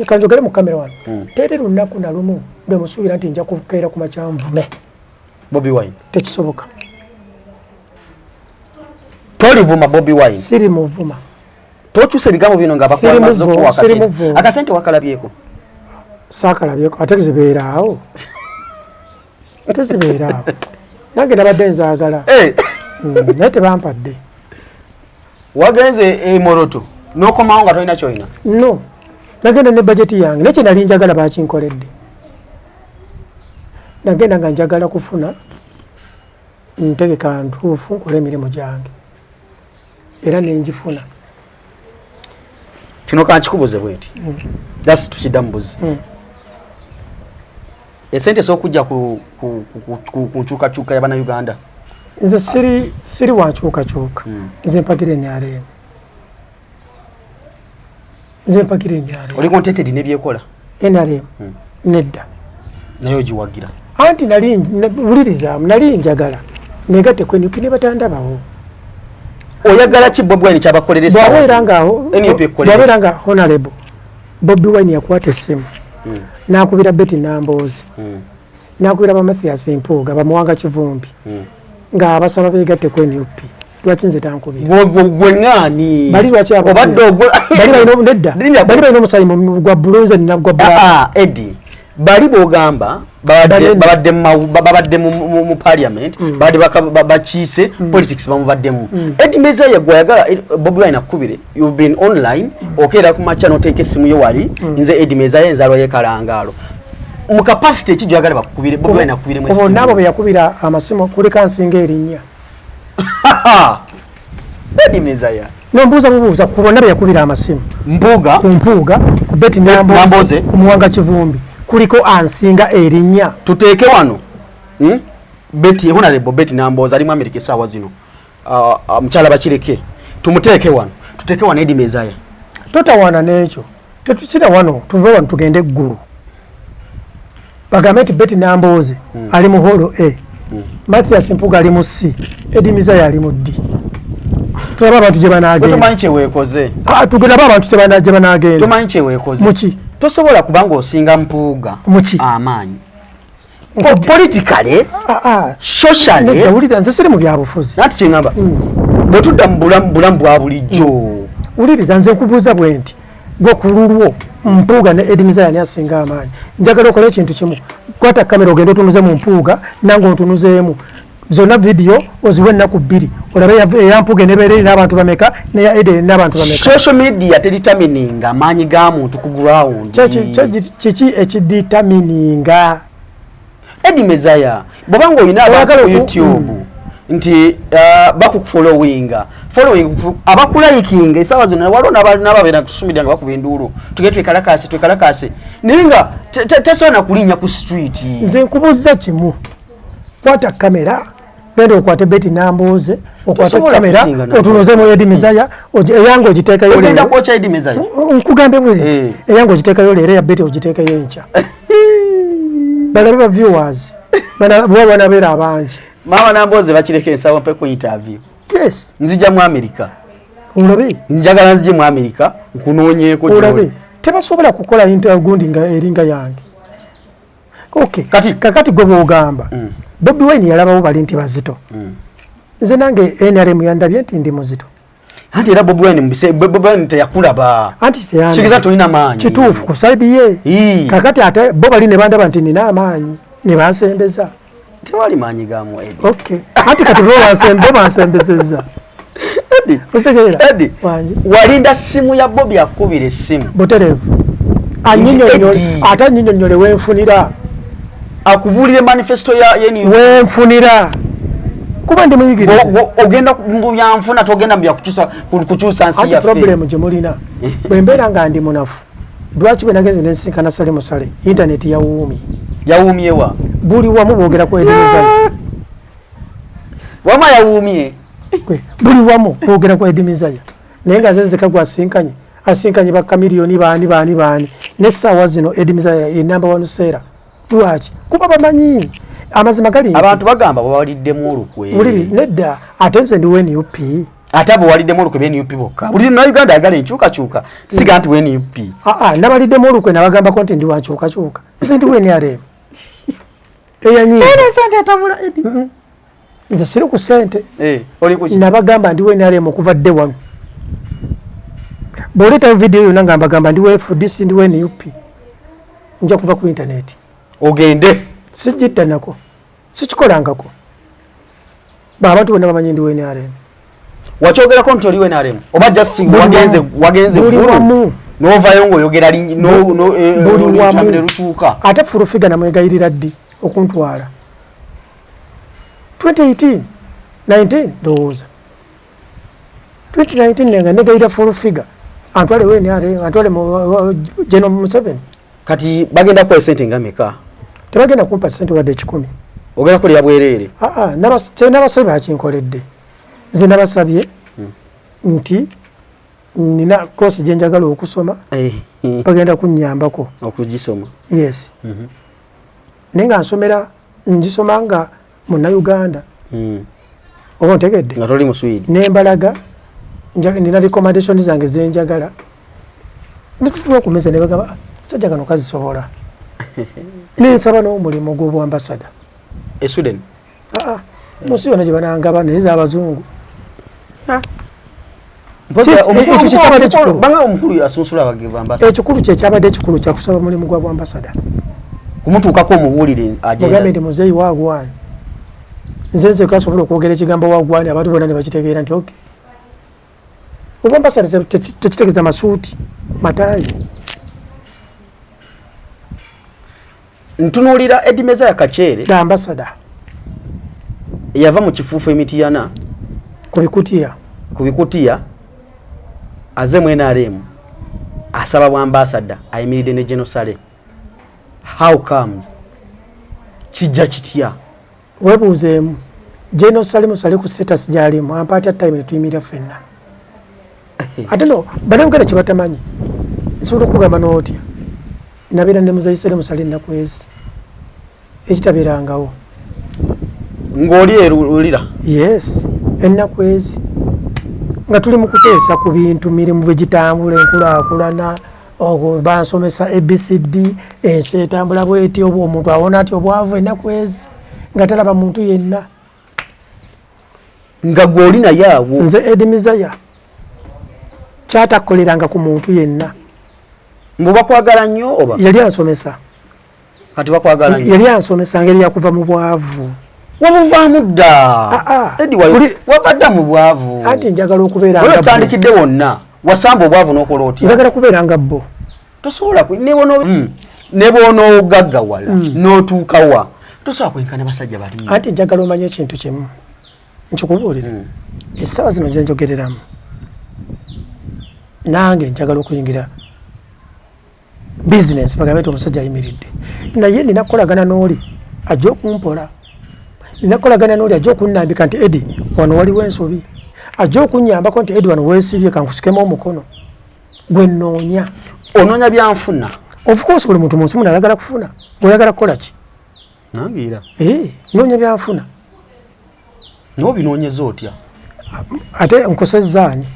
kanjogere mu kamera wano, teri lunaku na lumu lwe musuubira nti nja kukeera ku makya nvume Bobi Wine. Tekisoboka. Tolivuma Bobi Wine? Siri muvuma. Tokyusa ebigambo bino nga Siri bakwamaze okuwa siri akasente? muvuo. Akasente wakalabyeko? Saakalabyeko, ate zibeeraawo, tezibeeraawo. Nange nabadde nzaagala. Eh. Naye tebampadde. Wagenze e Moroto n'okomawo nga tolina kyolina? No, nagenda ne bajeti yange, naye kyenali njagala bakinkoledde. Nagenda nga njagala kufuna ntegeka ntuufu nkole emirimu gyange, era nenjifuna. Kino kankikubuze bwe nti, just tukidda mu buzi. Esente ez'okujja ku nkyukakyuka y'Abannayuganda? Nze siri wankyukakyuka. Nze mpagira NRM, nze mpagira NRM. Oli contented n'ebyekola? NRM nedda. Naye ogiwagira? Anti nali wulirizaamu, nali njagala negatte ku NUP ne batandabawo. Oyagala ki Bobi Wine kyabakolera essaawa Bwabeera zino? nga NUP ekukolera bwabeera ki? nga Honorable Bobi Wine yakwata essimu n'akubira Betty Nambooze, n'akubira ba Mathias Mpuuga, bamuwanga Kivumbi, ng'abasaba beegatte ku NUP, lwaki nze tankubira? Gwe ŋŋaani? Bali lwaki Obadde bali balina nedda, Linda. bali balina omusayi gwa blue, nze nina gwa black. Ah, ah, Eddie, bali bogamba Bali- babadde mu parliament, babadde bakiise politics, bamubaddemu. Eddie Mezaya, gwe ayagala Bobi Wine akubire, you've been online, okeera ku makya n'oteeka essimu yo wali, nze Eddie Mezaya enzaalwa y'e Kalangaalo, mu capacity eki gy'oyagala bakukubire, Bobi Wine akubiremu Ku bonna abo be essimu? yakubira amasimu, kuliko ansinga erinnya? Eddie Mezaya. Nombuuza bubuuza, ku bonna be yakubira amasimu, Mpuuga, ku Mpuuga, ku Betty Namboze, Namboze, ku Muwanga Kivumbi, kuliko ansinga erinnya? Tuteeke wano, Betty, Honorable Betty Namboze ali mu America essaawa zino. Mukyala Bakireke tumuteeke wano, tuteeke wano Eddie Mezaya. Totawaana n'ekyo, tetukira wano, tuve wano tugende eggulu, bagambe nti Betty Nambooze ali mu hall A, Mathias Mpuuga ali mu C, Eddie Mezaya ali mu D. Tulaba abantu gye banagenda. Tomanyi kyeweekoze. Ah, tugenda abantu gye banagenda. Tomanyi kyeweekoze. Muki? Tosobola kubanga osinga Mpuuga Muki? amaanyi politically, Ah, ah. socially. Nedda, wulira, nze siri mu byabufuzi. Nati kyeŋŋamba, bwe tudda mu bulamu bwa bulijjo, Wuliriza, nze nkubuuza bwe nti, gwe ku lulwo, Mpuuga ne Eddie Mezaya ani asinga amaanyi? Njagala okole ekintu kimu, kwata kamera ogende otunuze mu Mpuuga, nange ontunuzeemu, zonna vidiyo oziwe ennaku 2, olabe eya Mpuuga enebeera erina abantu bameka, neya Eddie erina abantu bameka. Social media tedetermininga amaanyi ga muntu ku ground. Kiki ekidetermininga? Eddie Mezaya, bw'oba ng'olina abantu Oyagala ku YouTube nti bakufollowinga, following abakulikinga essaawa zino, waliwo n'ababeera tusumidde nga bakuba enduulu, tugende twekalakaase, twekalakaase, naye nga tasobola na kulinnya ku street. Nze nkubuuza kimu, kwata kamera, genda okwate Betty Nambooze, okwate Tosobola kamera kusinga Nambooze. otunuzemu Eddie Mezaya, eyange ogiteekayo Ogenda leero. kwokya Eddie Mezaya? Nkugambe bwe nti, eyange ogiteekayo leero, eya Betty ogiteekayo enkya, balabe ba viewers bo banabeera abangi. Maama Nambooze bakireka, ensawo mpe ku interview. Yes. Nzija mu America. Olabe. Njagala nzije mu America nkunoonyeeko gy'oli. Olabe tebasobola kukola gundi nga eringa yange. Okay. Kati- Kakati gwe bwogamba Bobi Wine yalabawo bali nti bazito, nze nange NRM yandabye nti ndi muzito. Anti era Bobi Wine Bobi Wine teyakulaba. Anti teyandaba. Kigeza tolina maanyi. Kituufu, ku side ye. Ii. Kakati ate bo bali ne bandaba nti nina amaanyi ne bansembeza. Tewali maanyi gamu, Eddie. Okay, anti kati bo bansembezezza. Eddie, Ositegeera? Eddie, Wangi. walinda simu ya Bobi akubira essimu? Butereevu. Anyinyonnyole. Eddie. Ate anyinyonnyole wenfunira. Akubuulire manifesto ya NUP. Wenfunira, kuba ndi muyigirize. Ogenda mu byanfuna, togenda mu byakukyusa kukyusa nsi Anti yaffe. problem gye mulina, bwe mbeera nga ndi munafu, lwaki bwe nagenze nensinkana Sale Musale, intaneti yawuumye? Yawuumyewa? Buli wamu boogera ku Eddie Mezaya. Wama yawuumye. Buli wamu boogera ku Eddie Mezaya, naye nga nze nzeka gwasinkanye, asinkanye bakamiliyoni baani baani baani, n'essaawa zino Eddie Mezaya ye number one seller. Lwaki? Kuba bamanyi amazima gali. Abantu bagamba bawaliddemu olukwe. Muliri nedda, ate nze ndi wa NUP. Ate abo waliddemu olukwe be NUP bokka. Buli Munnayuganda ayagala enkyukakyuka, siga nti wa NUP. Aa, nabaliddemu olukwe nabagambako nti ndi wa nkyukakyuka? Nze ndi wa NRM eyanyiiga. Sente etabula, Eddie. Nze siri ku ssente. Eh, oli ku ki? Nabagamba ndi wa NRM okuva dde wano. Bw'oleetayo vidiyo yonna nga mbagamba ndi wa FDC, ndi wa NUP, nja kuva ku intaneti. Ogende. Sijjidda nako, sikikolangako. Ba abantu bonna bamanyi ndi wa NRM. Wakyogerako nti oli wa NRM oba just wagenze wagenze Buli Ggulu wamu. n'ovayo ng'oyogera lingi no Buli olutambi wamu. ne lukyuka. Ate Full Figure namwegayirira ddi okuntwala? 2018, 19, ndowooza 2019, nenga negayira Full Figure antwale wa NRM, antwale mu General Museveni. Kati bagenda kuwa sente nga meka? Tebagenda kumpa sente wadde 100. Ogenda kulya bwereere? Aa, nabasabye, bakinkoledde. Nze nabasabye nti nina course gyenjagala okusoma, bagenda kunnyambako okugisoma. Yes, naye nga nsomera, ngisoma nga Munnayuganda. Oba ontegedde? Nga toli mu Swede. Nembalaga nina recommendation zange zenjagala, netutula ku meza nebagamba, "Ah, sajja kano kazisobola." Nensaba n'omulimu gw'obwambasada. E Sweden? Aa, munsi yonna gye banangaba, naye zaabazungu. Ekyo kyekyabadde kikulu. Banga omukulu asunsula abambasada. Ekikulu kyekyabadde ekikulu kyakusaba mulimu gwa bwambasada. Kumutuukako omubuulire. Mugambe agenda. Nti muzeeyi, wagwani, nze nze kasobola okwogera ekigambo wagwani, abantu bonna ne bakitegeera nti ok, obwambasada tekitegeeza masuuti mataayi. Ntunuulira Eddie Mezaya Kakyere. The ambassador. Yava mu kifuufu emitiyana. Ku bikutiya. Ku bikutiya, aze mu NRM, asaba bwambasada, ayimiridde ne General Saleh. How comes? Kijja kitya? Webuuzeemu, General Salim Saleh ku status gyalimu ampa atya time netuyimirira ffenna? Ate no Bannayuganda kyebatamanyi, nsobola okugamba n'otya nabeera ne muzeeyi Salim Saleh ennaku ezi ekitabeerangawo. Ng'oli erulira? Yes, ennaku ezi nga tuli mu kuteesa ku bintu, mirimu bwe gitambula, enkulaakulana, ogwo bansomesa ABCD, ensi etambula bweti, oba omuntu awona atya obwavu, ennaku ezi nga talaba muntu yenna. Nga gw'oli naye awo? Nze Eddie Mezaya kyatakoleranga ku muntu yenna. Mbu bakwagala nnyo oba? Yali ansomesa. Kati bakwagala nnyo? Yali ansomesa ngeri yakuva mu bwavu. Wabuvaamu dda. Ah, ah. Eddie, wava dda mu bwavu. Anti njagala okubeera Oli nga bo. otandikidde wonna wasamba obwavu n'okola otya? Njagala kubeera nga bo. Tosobola ne bw'onoogaggawala n'otuukawa, tosobola kwenkana basajja bali. Anti njagala omanye ekintu kimu, nkikubuulire. Essaawa zino gyenjogereramu, nange njagala okuyingira bizinesi, bagambe nti omusajja ayimiridde, naye nina kukolagana n'oli ajja okumpola, nina kukolagana n'oli ajja okunnambika nti Eddie, wano waliwo ensobi, ajja okunyambako nti Eddie, wano weesibye, kankusikemu omukono gwe nnoonya. Onoonya byanfuna? Of course, buli muntu mu nsi muno ayagala kufuna. Oyagala kukola ki? Nange era. Eh, noonya byanfuna. N'obinoonyeza otya? Ate nkosezzaani?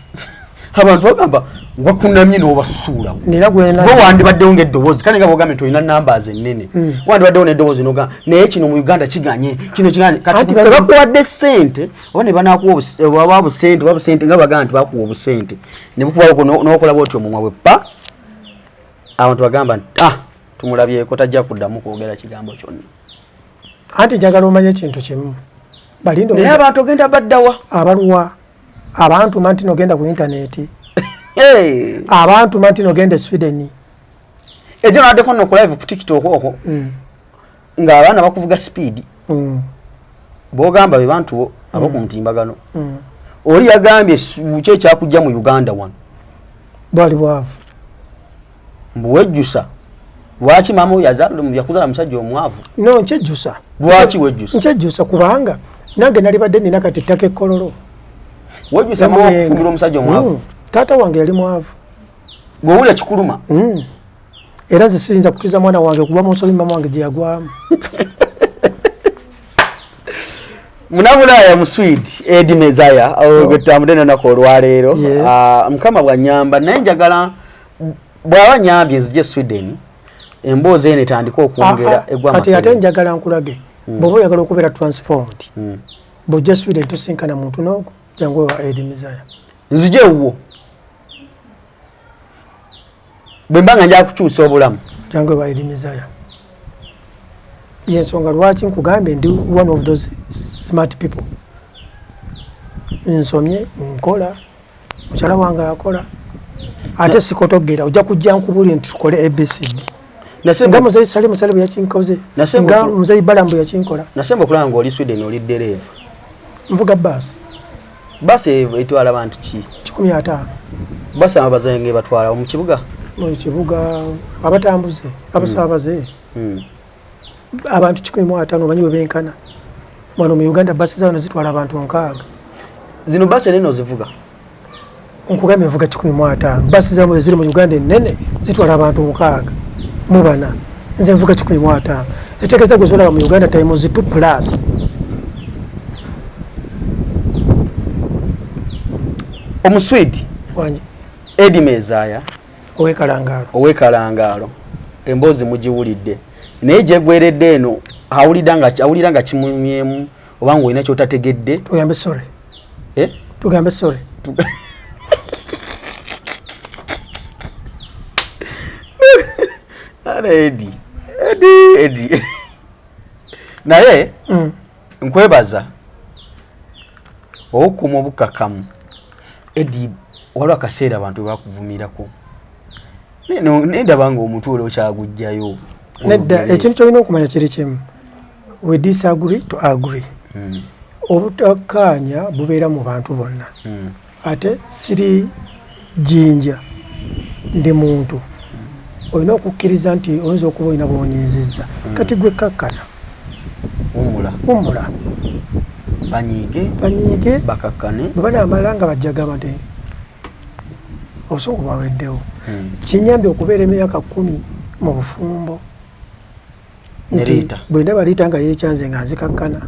Abantu bagamba wakunamye n'obasuulawo. Nina gwena. Gwe wandibaddewo ng'eddoboozi, kale nga bwogambye nti olina numbers ennene, wandibaddewo n'eddoboozi noga, naye kino mu Uganda kiganye, kino kiganye. Kati Anti tebakuwadde ssente oba ne banakuwa oba busente oba busente, nga bagamba nti bakuwa obusente ne bukubawo n'okola bwotyo omumwa bwe pa, abantu bagamba nti, ah, tumulabyeko, tajja kuddamu kwogera kigambo kyonna. Anti njagala omanye ekintu kimu, balinde. Naye abantu ogenda baddawa? Abaluwa abantuma nti nogenda ku intaneti? Hey! Abantuma nti nogenda e Sweden? Ejo naddeko nno ku live ku TikTok okwo, ng'abaana bakuvuga speed. Bwogamba be bantu bo ab'oku mutimbagano. Oli yagambye ki ekyakujja mu Uganda wano? Bwali bwavu. Mbu wejjusa lwaki maama oyo yakuzaala musajja omwavu. No, nkyejjusa. Lwaki wejjusa? Nkyejjusa kubanga Nange nalibadde nina kati ettaka ekkololo. Wejjusa mama okufumbira omusajja omwavu? Taata wange yali mwavu. Gwewulira kikuluma? Era nze siyinza kukkiriza mwana wange kuba mu nsobi mama wange gye yagwamu. Munabulaaya mu Swede, Eddie Mezaya, gwe tutambudde n'olunaku olwaleero. Mukama bw'annyamba, naye njagala bw'aba nnyambye nzije Sweden, emboozi eno etandike okwongera egwa. Kati ate njagala nkulage, bw'oba oyagala okubeera transformed, bw'ojja Sweden tosinkana muntu n'ogwo, jangu wa Eddie Mezaya. Nzije ewuwo bwe mba nga njagala kukyusa obulamu? Jangu wa Eddie Mezaya. Yensonga lwaki nkugambye ndi one of those smart people. Nsomye, nkola, mukyala wange akola, ate sikotogera. Ojja kujja nkubuli nti tukole ABCD, nga muzeyi Salim Saleh bwe yakinkoze, nga muzeyi Balaam bwe yakinkola. Nasemba okulaba nga oli Sweden, oli ddereeva. Nvuga baasi. Baasi etwala bantu ki? 150. Baasi abazange batwala mu kibuga? Mu kibuga, abatambuze, abasaabaze. Abantu 150, omanyi bwe benkana wano mu Uganda, basi zano zitwala abantu 60. Zino baasi enene ozivuga? Nkugambye nvuga 150. Basi zamwe eziri mu Uganda enene zitwala abantu 64, nze nvuga 150. Etegeeza gwe zolaba mu Uganda times 2 plus. Omuswidi wange. Eddie Mezaya. Owekalangaalo. Owekalangaalo, emboozi mugiwulidde, naye gyegweredde eno awulira nga kimumyemu oba nga olina kyotategedde. Tugambe sorry. Eh? Tugambe sorry. Ala Eddie, Eddie, Eddie, naye nkwebaza okukuuma obukakamu. Eddie, waliwo akaseera abantu we bakuvumirako, nendaba nga omutwe oli okyagugjayo. Nedda, ekintu kyolina okumanya kiri kimu: we disagree to agree. Obutakkaanya bubeera mu bantu bonna. Ate siri jjinja, ndi muntu. Olina okukkiriza nti oyinza okuba olina bwonyinzizza. Kati gwe kakkana. Wumula. Wumula. Banyiige. Banyiige. Bakakkane. Bwe banaamala nga bajja gamba nti obusungu bwaweddewo. Kinyambye okubeera emyaka 10 mu bufumbo Ne nti Rita. Bwe ndaba Rita nga yeekyanze nga nzikakkana,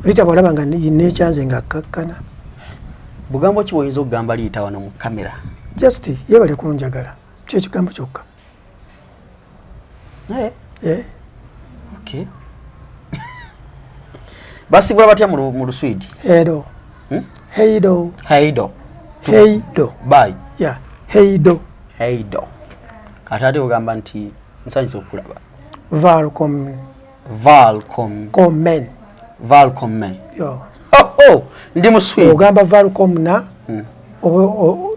Rita bw'alaba nga neekyanze nga akkakkana. Bugambo ki bwoyinza okugamba Liita wano mu kamera? Just yebale kunjagala, kyekigambo kyokka. Eh, Eh, okay. Basibula batya mu Luswidi? Hedo. Hmm? Heido. Heido. Heido. Bye. Ya, heido. Heido. Kati ate ogamba nti nsanyusa okulaba. Välkommen. Välkom. Kommen. Välkommen. Yo. Oh, ndi mu Sweden. Ogamba välkomna,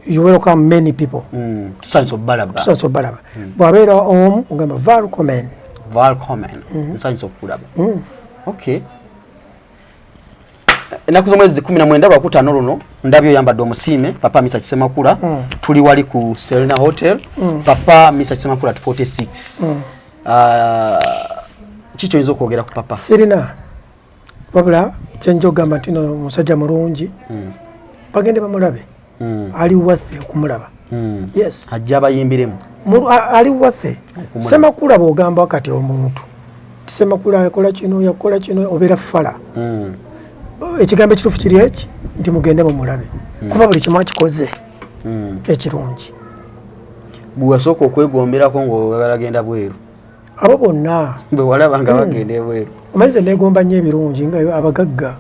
you welcome many people. Tusanyusa okubalaba. Tusanyusa obalaba. Bw'abeera omu ogamba välkommen. Välkommen. Nsanyusa okulaba. Okay. Ennaku z'omwezi 19 Lwakutaano luno, ndabye oyambadde omusiime Papa Misa Kisemakula. Tuli wali ku Serena Hotel. Papa Misa Kisemakula at 46. Ah, ki kyoyinza okwogera ku Papa? Sirina, wabula kyenja okugamba nti no musajja mulungi, bagende bamulabe. Ali waffe okumulaba. Yes. Ajja abayimbiremu. Ali waffe. Okumulaba. Semakula bw'ogamba kati omuntu Semakula yakola kino, yakola kino, obeera fala. Ekigambo ekituufu kiri eki nti mugende mumulabe, kuba buli kimu akikoze ekirungi. Bwe wasooka okwegomberako ng'oyagala genda bweru? Abo bonna. Bwe walaba nga bagenda ebweru. Omanyi nze negomba nnyo ebirungi nga abagagga.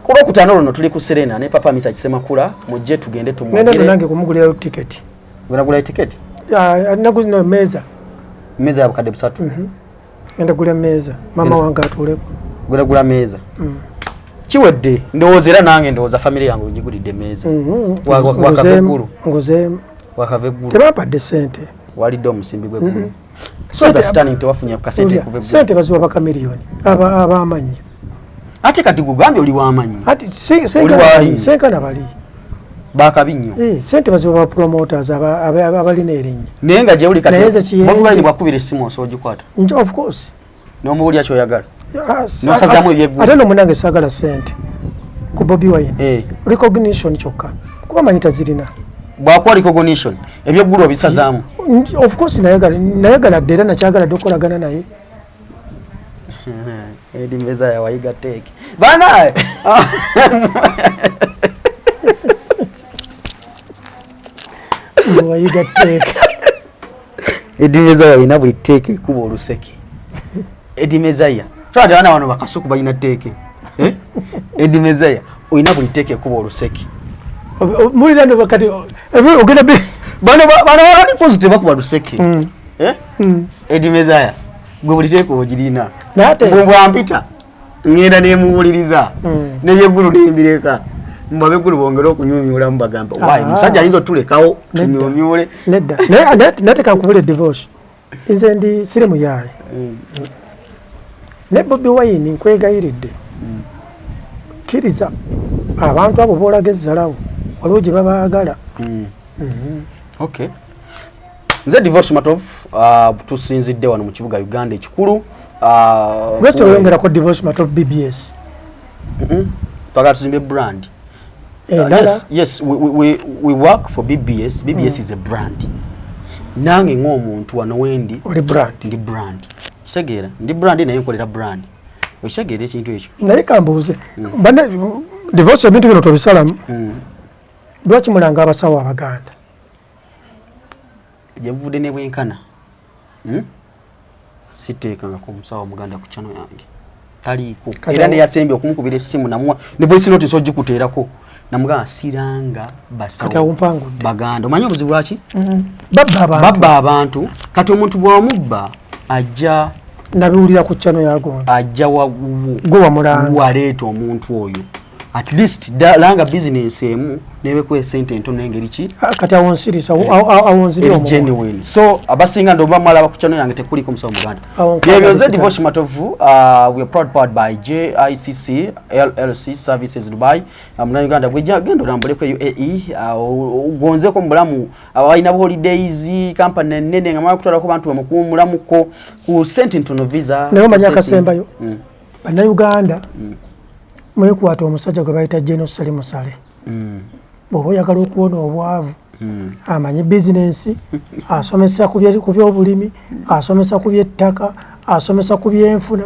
Ku Lwokutaano luno tuli ku Serena ne Papa Misa Kisemakula, mujje tugende ngenda tumwogere. Nange kumugulirayo tiketi. Gula tiketi? Naguzino meeza. Mmeeza ya 3000. Ngenda gula meeza, maama wange atuuleko. Gula gula meeza. Kiwedde, ndowooza era nange ndowooza famire yange ogigulidde emeeza. Wakava eggulu. Nguzeemu. Wakava eggulu. Tebampadde sente. Walidde omusimbi gw'eggulu. Soza sitani tewafunye ku kasente kuva eggulu. Sente baziwa bakamiliyoni ab'amannya. Ate kati gugambye oli w'amannya. Ati Oli waali. senkana bali. Bakabi nnyo. Eh, sente baziwa ba promoters abalina erinnya. Naye nga gyewuli Naye nze kati kiyenje. Bobi Wine bwakubira essimu osobola ogikwata? Nti of course. N'omuwulira kyoyagala? N'osazaamu ebyeggulu. Ate nomunange saagala sente ku Bobi Wine. Recognition kyokka, kuba manyi tazirina. Bwakuwa recognition, ebyeggulu obisazaamu? Of course, nayagala dde era nakyagala dde okukolagana naye. Edi meza yawayiga teeke bana. Wayiga teeka. Edi Mezaya alina buli tteeka ekuba oluseke. Edi Mezaya twati abaana bano bakasuku balina tteeke. Eh? Edi Mezaya olina buli tteeka ekuba oluseke. Mulira no kati ogenda bano bano balikozi tebakuba luseke. Eh? Edi Mezaya gwe buli teeka ogirina. Naye ate- Bwe bwampita ŋŋenda nemuwuliriza nebyeggulu nembireka, mbu abeggulu bongere okunyumyulamu bagamba wayi musajja ayinza otulekawo tunyumyule. Nedda, naye tekankubula divorce, nze ndi siri muyaaye. Ne Bobi Wine nkwegayiridde, kkiriza abantu abo boolaga ezzalawo, waliwo gye babaagala. Okay, nze Divorce Matov, tusinzidde wano mu kibuga Uganda ekikulu. Lwaki teweyongerako Divorce Matov BBS? Twagala tuzimbe brand. Endala. Yes, we work for BBS. BBS is a brand. Nange ng'omuntu wano wendi Oli brand. Ndi brand, kitegeera? Ndi brand naye nkolera brand, okitegeera ekintu ekyo? Naye kambuuze bane Divorce, ebintu bino tobisalamu. Lwaki mulanga abasawo abaganda? Gye buvudde ne bwenkana, Siteekangako omusawo omuganda ku channel yange, taliiko. Era neyasembye okumukubira essimu namuwa ne voice note ogikuteerako, namugamba siranga Kati basawo awo mpangudde. baganda. Omanyi obuzibu lwaki? Babba abantu. Babba abantu. Kati omuntu bw'omubba ajja Nabiwulira ku channel yagonda. Ajja wawuwo. Gwe wamulanga. Waleeta omuntu oyo, at least langa bizinensi emu nebekuwa esente entono engeri ki. Ah, kati awo nsirisa, awo nziri eri omumwa. Genuine. So abasinga ndoba malaba ku channel yange tekuliko musawo muganda. Awo nkwagala Byebyo nze ekitabo. Divorce Matovu. We are proud powered by JICC LLC Services Dubai. Muna Uganda bwejja genda olambuleko UAE, ogonzeko mu bulamu abalina holidays company ennene nga mwala kutwalako bantu bamukuwumulamuko ku sente ntono, visa Naye omanyi processing. akasembayo? Bannayuganda mwekwata omusajja gwe bayita Geno Salimu Sale. Bw'oba oyagala okuwona obwavu, amanyi bizinensi, asomesa ku byobulimi, asomesa ku byettaka, asomesa ku byenfuna.